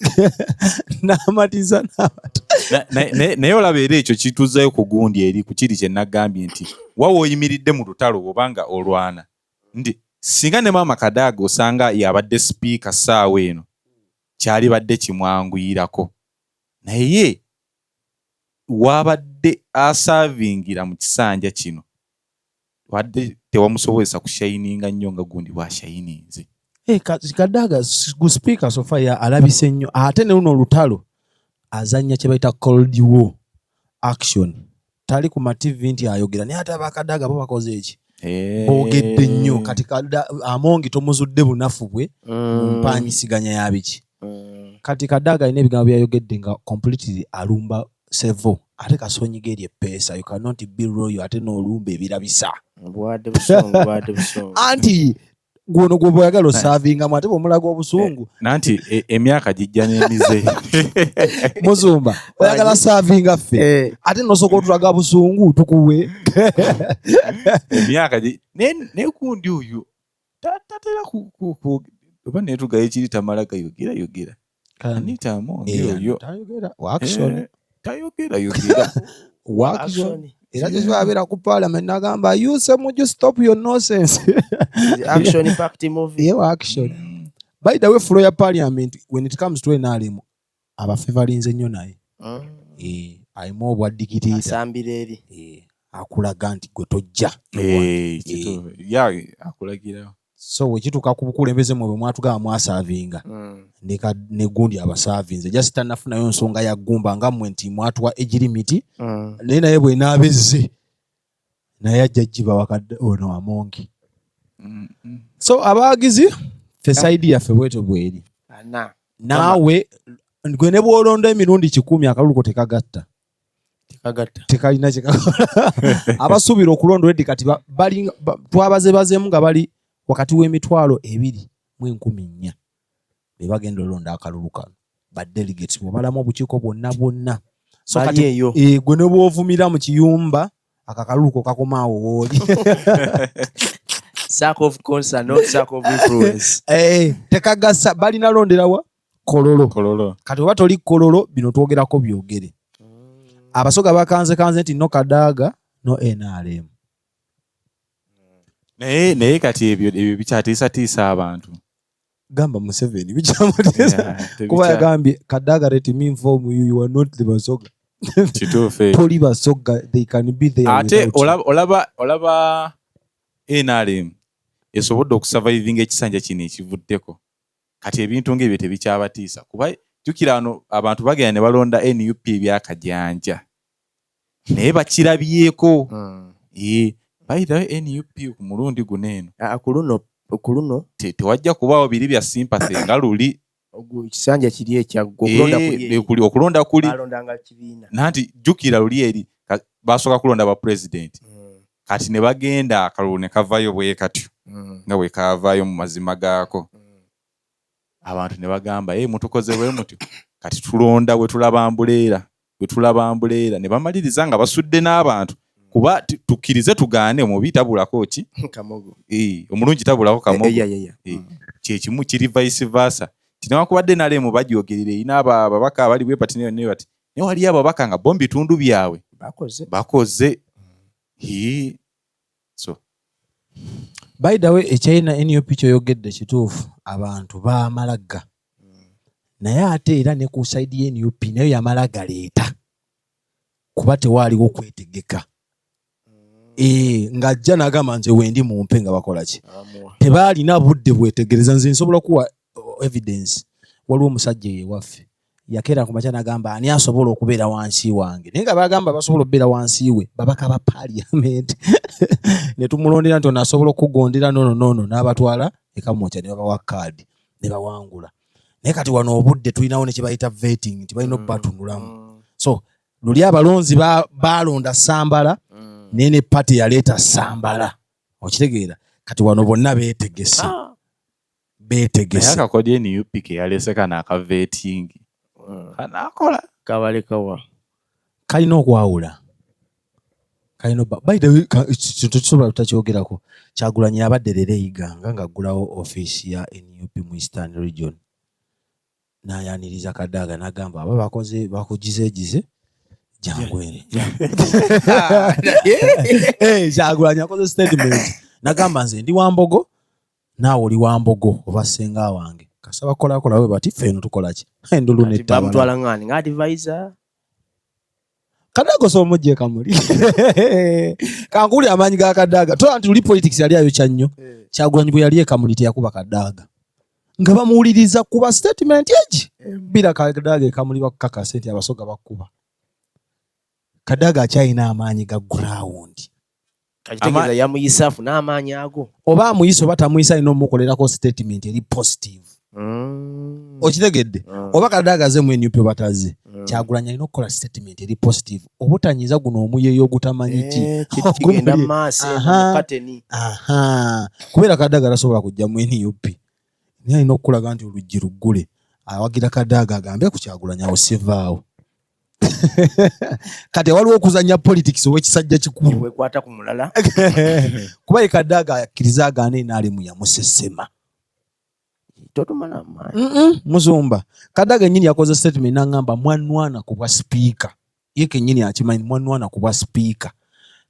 n'amatiza Naye olaba era ekyo kituzzayo ku gundi eri ku kiri kye nagambye nti wawa oyimiridde mu lutalo bw'obanga olwana nti singa ne maama Kadaga osanga yabadde sipiika ssaawa eno kyalibadde kimwanguyirako naye wabadde asaavingira mu kisanja kino wadde tewamusobozesa kushayininga nnyo nga gundi bw'ashayininze. Kadaga gu sipiika sofa ya alabise nnyo ate ne luno olutalo azannya kye bayita cold war action. Tali ku ma TV nti ayogera naye ate abakadaga bo bakoze eki? Boogedde nnyo kati Amongi tomuzudde bunafu bwe mu mpanyisiganya ya biki. Kati Kadaga alina ebigambo by'ayogedde nga completely alumba Sevo ate kasonyiga eri eppeesa. You cannot be royal ate n'olumba ebirabisa. Bwadde busungu, bwadde busungu. Anti gwono gwe bw'oyagala osaavingamu ate bw'omulaga obusungu. Nanti emyaka gijja n'emize. Muzumba oyagala saavinga ffe ate n'osooka otulaga busungu tukuwe. Emyaka ne gundi oyo tatera oba neetugayo ekiri tamala gayogera yogera. Anita Amongi oyo. Tayogera, wa action. Tayogera yogera. Wa action. Era kye abeera ku parliament n'agamba you say muju stop your nonsense. The action packed movie. Yeah, action. By the way, flow ya parliament when it comes to NRM abafevalinze nnyo naye. Alimu obwa dikitiita. Asambira eri. Akulaga nti gwe tojja. Ya, akulagirawo. So bwe kituuka ku bukulembeze mwe bwe mwatugamba mwasaavinga. Ne gundi abasaavinze. Just tannafunayo nsonga ya ggumba nga mmwe nti mwatuwa age limit. Naye naye bw'enaaba naye ajja gibawa ono Amongi. So abawagizi ffe side yaffe bwetyo bweri. Naawe gwe ne bw'olonda emirundi 10 akalulu ko tekagatta. Tekalina kye kakola. Abasuubira okulonda already kati bali twabazebazeemu nga bali wakati w'emitwalo 2,400 be bagenda olonda akalulu kano. Ba delegates bw'obalamu obukiiko bwonna bwonna. So kati gwe ne bw'ovumira mu kiyumba akakalulu ko kakoma awo w'oli. Circle of concern, not circle of influence. Tekagasa balina londera wa Kololo. Kololo. Kati oba toli Kololo bino twogerako byogere. Abasoga bakanze kanze nti no Kadaga no NRM. Naye kati ebyo bikyatiisatiisa abantu. Gamba Museveni bikyamutiisa. Kuba yagambye Kadaga let me inform you, you are not the Basoga. Kituufu. Toli Basoga, they can be there. Ate olaba NRM esobodde okusurvivinga ekisanja kino ekivuddeko. Kati ebintu ng'ebyo tebikyabatiisa kuba jjukira wano abantu bagenda ne balonda NUP ebyakajanja naye bakirabyeko. Bayitayo NUP ku mulundi guno eno. Ku luno. Tewajja kubaawo biri bya sympathy nga luli. Ekisanja kiri ekyaggwa, okulonda kuli eri. Okulonda kuli. Balondanga kibiina. Nanti jjukira luli eri, basooka kulonda ba president. Kati ne bagenda akalulu ne kavayo bwe katyo. Nga bwe kaavaayo mu mazima gaako. Abantu ne bagamba, mutukoze bwe mutyo. Kati tulonda bwe tulaba mbuleera. Bwe tulaba mbuleera ne bamaliriza nga basudde n'abantu, kuba tukkirize tugaane, omubi tabulako ki? Kamogo. Omulungi tabulako kamogo. Eh, yeah. Kyekimu kiri vice versa, ti newankubadde NRM bagyogerera erina ababaka abali bwe bati ne bati, naye waliyo ababaka nga bo mu bitundu byabwe Bakoze. Bakoze. Hii. So By the way, ekyalina NUP kyoyogedde kituufu, abantu baamalaga, naye ate era ne ku side ye NUP nayo yamala galeeta, kuba tewaaliwo kwetegeka. Ng'ajja n'agamba nze wendi mumpe, nga bakola ki? Abamuwa. Tebaalina budde bwetegereza. Nze nsobola okuwa evidence. Waliwo omusajja ewaffe yakeera ku makya n'agamba, ani asobola okubeera wansi wange? Naye nga bagamba basobola okubeera wansi we babaka ba parliament, ne tumulondera nti ono asobola okugondera nono nono, n'abatwala ekamwokya ne babawa kaadi ne bawangula. Naye kati wano obudde tulinawo ne kyebayita vetting, nti balina okubatunulamu. So luli abalonzi balonda sambala, naye ne party yaleeta sambala, okitegeera? Kati wano bonna beetegese. Ah. Naye Beetegese. Akakodyo NUP ke yaleese kano aka vetting kanaakola? Kabalekawa. Kalina okwawula, kalina by the way, kintu kisobola tutakyogerako. Kyagulanyi abadde leero eyiganga ng'aggulawo ofiisi ya NUP mu Eastern Region, n'ayaniriza Kadaaga n'agamba aba bakoze bakugizeegize, jangu eno. Kyagulanyi akoze statement n'agamba nze ndi wambogo naawe oli wambogo oba ssenga wange, kasaba kolakola we bati ffe eno tukola ki? Endulu nettabala. Bamutwala ngani nga advisor? Kadaaga osobola omujja ekamuli kankuli amaanyi ga Kadaaga tola nti luli politics yali ayokya nnyo. Kyagulanyi bwe yali ekamuli teyakuba Kadaaga nga bamuwuliriza kuba statement egi bira Kadaaga ekamuli bakukakasa nti Abasoga bakuba. Kadaaga akyalina amaanyi ga ground. Kakitegeeza yamuyisa afune amaanyi ago. Oba amuyisa oba tamuyisa, alina omukolerako statement eri positive. Okitegedde? Oba Kadaaga aze mu NUP oba tazze, Kyagulanyi alina okukola statement eri positive obutanyiza guno omuyeyo ogutamanyi ki. Kigenda mu maaso Aha. kateni. Aha, kubeera Kadaaga tasobola kujja mu NUP, naye alina okukulaga nti oluggi luggule, awagira Kadaaga agambe ku Kyagulanyi awo sivaawo. Kati waliwo okuzanya politics ow'ekisajja kikulu. Wekwata ku mulala. Kuba ye Kadaaga akkiriza agaana NRM yamusesema. Totumala amaanyi. Muzumba Kadaaga ennyini yakoze statement n'aŋŋamba mwanwana ku bwa sipiika, ye kennyini akimanyi mwanwana ku bwa sipiika.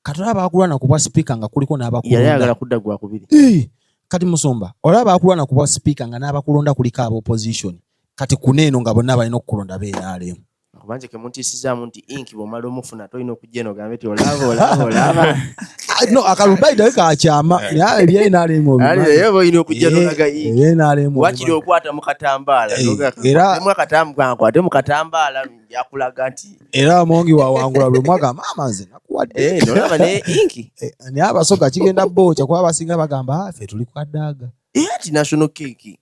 Kati olaba akulwana ku bwa sipiika nga kuliko Yali n'abakulonda. ayagala kudda gwa kubiri. Kati musumba olaba akulwana ku bwa sipiika nga n'abakulonda kuliko aba opposition, kati kuneeno nga bonna balina okukulonda BNRM. Kubanje kemuntiisizaamu nti inki bw'omala omufuna tolina okujja eno ogambe nti olaba olaba olaba. Ah, no, akalubaidawe kakyama naye ebya NRM Ali naye oba olina okujja n'olaga inki. ebya NRM. Wakiri okwata mu katambaala. Era- Mu akatambaala, mu katambaala yakulaga nti Era Amongi wawangula buli mwaka, maama nze nakuwadde. Nolaba naye inki. Naye Abasoga kigenda bookya kuba abasinga bagamba, "Ah, ffe tuli Kadaaga." Ati national cake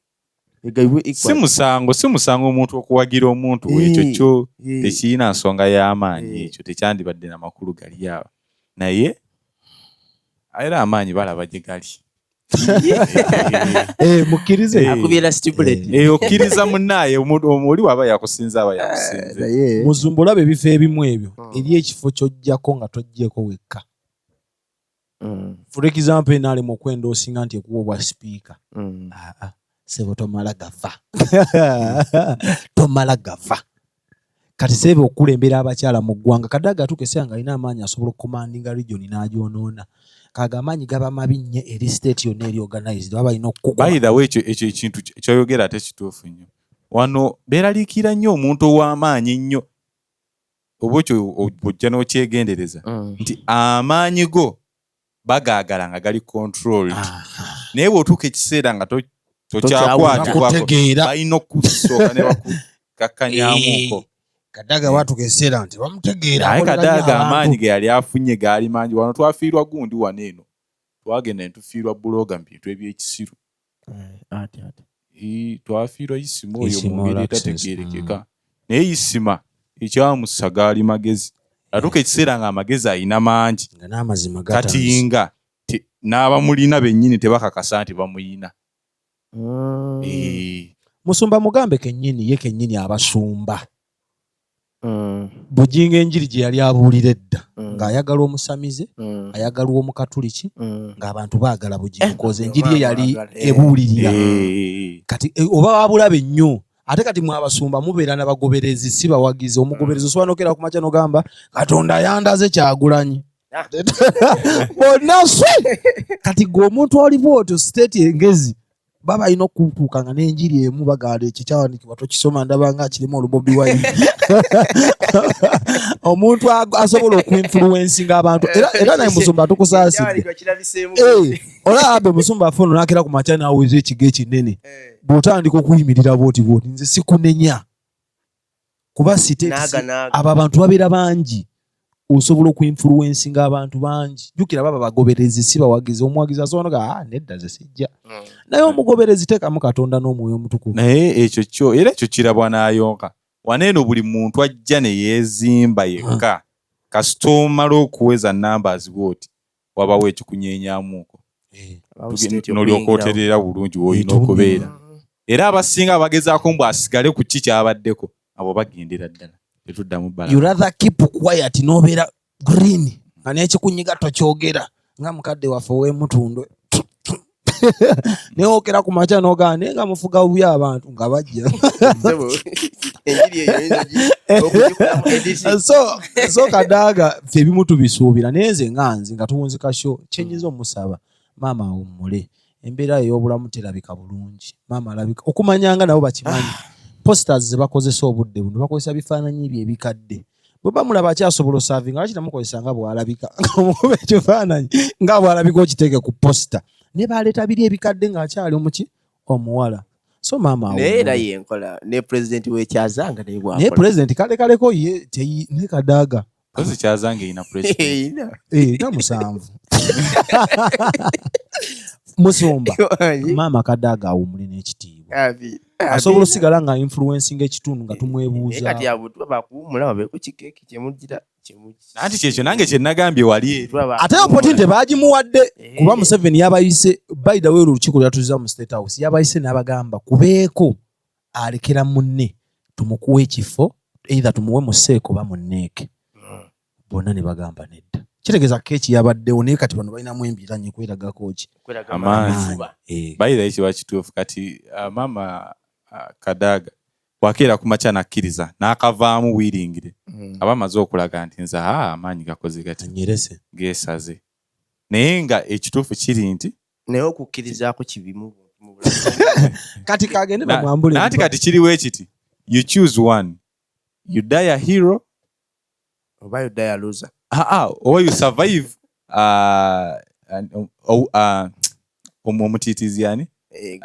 egabibwe Si equal. musango, si musango omuntu okuwagira omuntu ekyo kyo tekirina nsonga y'amaanyi. Ekyo tekyandibadde na makulu gali awo, naye era amaanyi balaba gye gali. Mukkirize. Akubye last bullet. Okkiriza munnaaye oli waba yakusinze aba yakusinze. Naye Muzumba olaba ebifo ebimu ebyo eri ekifo kyojjako nga tojjeeko wekka. For example, NRM okwenda osinga nti ekuwa obwa sipiika. Aa, sebo tomala gava, tomala gava. Kati seebe okulembera abakyala mu ggwanga, Kadaaga atuuka eseera nga alina amaanyi, asobola okucommandinga region n'agyonoona. Kaga amaanyi gaba mabi nnyo eri state yonna eri organized, baba balina okukukuba. By the way, ekyo ekintu kyoyogera ate kituufu nnyo. Wano beeraliikira nnyo omuntu ow'amaanyi ennyo, oba ekyo ojja n'okyegendereza nti amaanyi go bagaagala nga gali controlled, naye bw'otuuka ekiseera nga tokyakwatibwako, Bakutegeera. balina okusooka ne bakukakkanyaamuko. Kadaga watuuka ekiseera nti bamutegeera. Naye akolera nnyo Kadaaga abantu. amaanyi ge yali afunye gaali mangi. Wano twafiirwa gundi, wano eno twagenda ne tufiirwa buloga mu bintu ebyekisiru. Ati ati. Twafiirwa Isima oyo Isima mu ngeri Olaxess, etategeerekeka, naye Isima ekyamussa gaali magezi. Atuuka ekiseera nga amagezi ayina mangi, nga n'amazima kati gatandise. nga n'abamulina bennyini tebakakasa nti bamuyina. Musumba mugambe kennyini, ye kennyini abasumba. Bugingo enjiri gye yali abuulira edda ng'ayagala omusamize, ayagala omukatuliki, ng'abantu baagala Bugingo koza enjiri ye yali ebuulirira. Kati oba wabulabe nnyo ate kati mwe abasumba mubeera nabagoberezi si bawagizi. Omugoberezi osobola nokera ku makya nogamba Katonda yandaze Kyagulanyi bonna swe. Kati gwe omuntu oli bwotyo state engezi baba alina okutuuka nga n'enjiri emu bagala ekyo kyawandiikibwa tokisoma ndaba nga kirimu olubobi wine. Omuntu asobola okuinfluensinga abantu era naye musumba tukusaasidde. Olaba abe musumba afe ono nakera ku makya naweza ekigo ekinene, bw'otandika okuyimirira bwoti bwoti nze sikunenya kuba state abo abantu babeera bangi, osobola okuinfluensinga abantu bangi. Jjukira baba bagoberezi si bawagizi. Omuwagizi asobola noga ah, nedda ze sijja, naye omugoberezi teekamu Katonda n'omwoyo omutukuvu. Naye ekyo kyo era ekyo kirabwa n'ayonka waneeno buli muntu ajja ne yeezimba yekka. Kasita omala okuweza numbers bwoti wabawo ekikunyenyamuuko n'olyoka otereera bulungi w'olina okubeera. Era abasinga abagezaako mbu asigale ku ki kyabaddeko, abo bagendera ddala tetuddamu bbala. You rather keep quiet n'obeera green nga n'ekikunyiga tokyogera nga mukadde waffe ow'emutundwe newokera ku makya n'ogamba naye nga mufuga bubi abantu nga bajja. So Kadaga ffe ebimu tubisuubira, naye nze nga nze nga tuwunzika sho kyenyinza omusaba maama awummule, embeera ey'obulamu terabika bulungi. Maama alabika okumanya nga nabo bakimanyi posters ze bakozesa obudde buno bakozesa bifaananyi bye ebikadde. Bwe bamulaba akyasobola osavinga, lwaki temukozesa nga bw'alabika? Omukuba ekifaananyi nga bw'alabika okiteeke ku poster, ne baleeta biri ebikadde ng'akyali omuki omuwala. So maama naye era yenkola ne pulezidenti w'ekyazanga naye naye pulezidenti kale kaleko ye ne Kadaga. Kozi kyazanga erina president nga 7. Musumba, maama Kadaga awummule n'ekitiibwa, asobola osigala nga influencing ekitundu nga tumwebuuza. Kati abo tuba bakuwummula babeeko kikeeki kyemugira. Anti kyekyo nange kyenagambye wali eri. Ate opportunity bagimuwadde kuba Museveni yabayise. By the way, olukiiko lwatuziza mu State House yabayise n'abagamba kubeeko alekera munne tumukuwa ekifo, either tumuwe mu CEC oba mu NEC. Bonna ne bagamba nedda, kitegeeza keeki yabaddewo, naye kati bano balinamu embiranye kweragako ki? Amaanyi. Bayirayo kiba kituufu. Kati maama Kadaga bwakeera ku makya nakkiriza n'akavaamu wiringire, aba amaze okulaga nti nze amaanyi gakoze gati. Anyerese. Geesaze, naye nga ekituufu kiri nti naye okukkirizaako kibimu. Kati kagende bamwambule. Nanti kati kiriwo ekiti, you choose one: you die a hero oba you die a loser. Or you survive omutiitizi yani.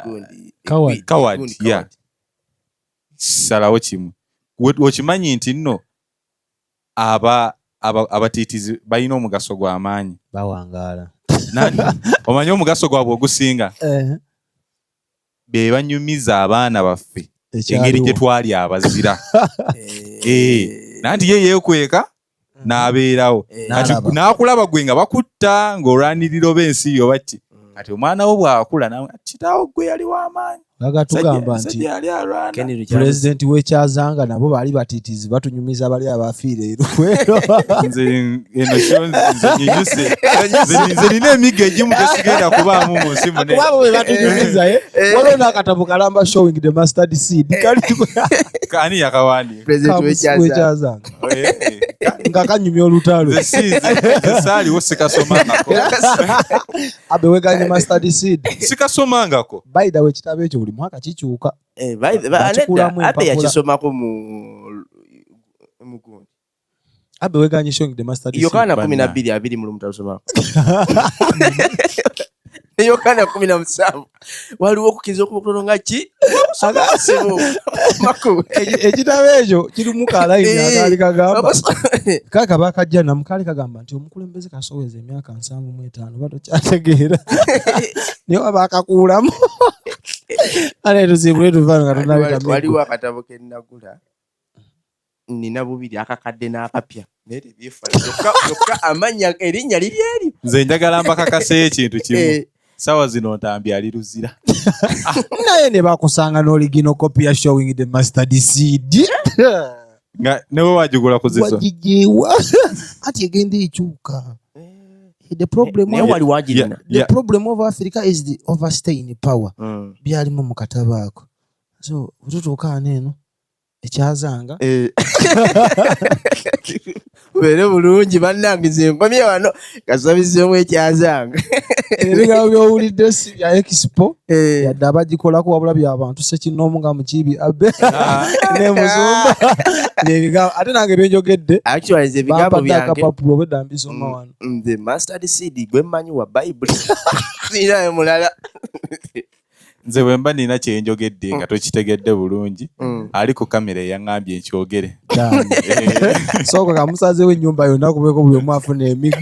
Gundi. Coward. Coward. Gundi, yeah. Coward. Salawo kimu. Okimanyi nti nno abatiitizi balina omugaso gw'amaanyi. Bawangaala. Omanyi omugaso gwabwe ogusinga, be banyumiza abaana baffe engeri gye twali abazira. Nanti ye yeekweka n'abeerawo. Kati N'alaba. n'akulaba gwe nga bakutta ng'olwanirira oba ensi yo baki. Kati omwana wo bw'akula kitaawo gwe yali w'amaanyi. Baga tugamba nti Sajja yali alwana. Kenny Richards. Pulezidenti w'ekyazanga nabo baali batiitizi, batunyumiza bali abafiire erukwero. Nze eno kyo nze nyinyuse. Nze nina emiggo egimu gyesigenda kubaamu mu nsi munene. Kuba abo be batunyumiza eh? Waliwo n'akatabo kalamba Showing the Mustard Seed kali Ani yakawandiika? President w'ekyazanga. W'ekyazanga nga kanyumya olutalo. Nze si nze saaliwo, sikasomangako. Abe weganye mustard seed. Sikasomangako. By the way, ekitabo ekyo buli mwaka kikyuka. Bakikuulamu Bakikuulamu abe empapula. Yakisomako mu mugundi. Abe weganye Showing the Mustard Seed. Yokaana Banna. 12:21 tasomako ne Yokaana 17 waliwo okukkiriza okuba okutono nga ki Sebo, Mako. Ekitabo ekyo kirimu kalayini akaali kagamba kaka bakajja namu kaali kagamba nti omukulembeze kasoweza emyaka 75 ba tokyategeera, naye waba akakuulamu ate tusiibule tuva nga tonaleta. Waliwo akatabo ke nagula, nina bubiri, akakadde n'akapya, naye tebyefaanana. Kyokka amannya erinnya liri eryo. Nze njagala mbakakaseyo ekintu kimu. Sawa zino Ntambi ali Luzira. Naye ne bakusanga n'original copy ya Showing the Mustard Seed. Nga newe wagigula ku zizo. Wagijewa anti egenda ekyuka. The problem Naye wali wagirina. The problem of Africa is the overstay in power. Byalimu mu katabo ako. So bwetutuuka wano eno ekyazanga. Eh. Mubeere bulungi bannange, nze nkomye wano kasabizeemu ekyazanga. Ebigambo byowulidde si bya expo Eh. yadde abagikolako, wabula byabantu sekinoomu nga Mukiibi Abe ne Musumba. Byebigambo ate nange byenjogedde. Actually nze ebigambo Bampadde byange akapapula obwedda mbisoma wano. Nze mustard seed gwe mmanyi wa Bayibuli, sirinayo mulala. Nze bwe mba nina kyenjogedde nga tokitegedde bulungi, ali ku kamera eyaŋŋambye nkyogere. Sooka kamusazeewo ennyumba yonna kubeeko buli omu afuna emiggo.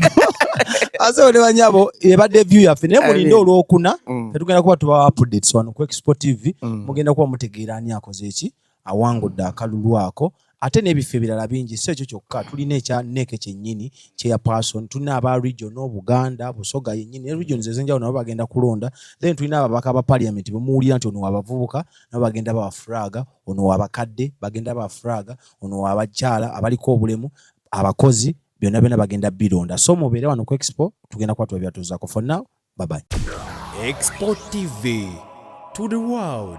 Asewo ne banyabo, ebadde view yaffe, naye mulinde olwokuna tetugenda kuba tubawa updates wano ku Expo TV. Mugenda kuba mutegeera ani akoze eki, awangudde akalulu ako, ate n'ebifo ebirala bingi. Si ekyo kyokka, tulina ekya NEC kyennyini, chairperson, tulina aba region, Buganda, Busoga yennyini ne regions ez'enjawulo nabo bagenda kulonda. Then tulina ababaka ba parliament bemuwulira nti ono wabavubuka, nabo bagenda bawa flag, ono wabakadde bagenda bawa flag, ono wabakyala abaliko obulemu, abakozi, byonna byonna bagenda bironda. So mubeere wano ku Expo, tugenda kuba tubabyatuuzaako. For now, bye bye. Expo TV to the world.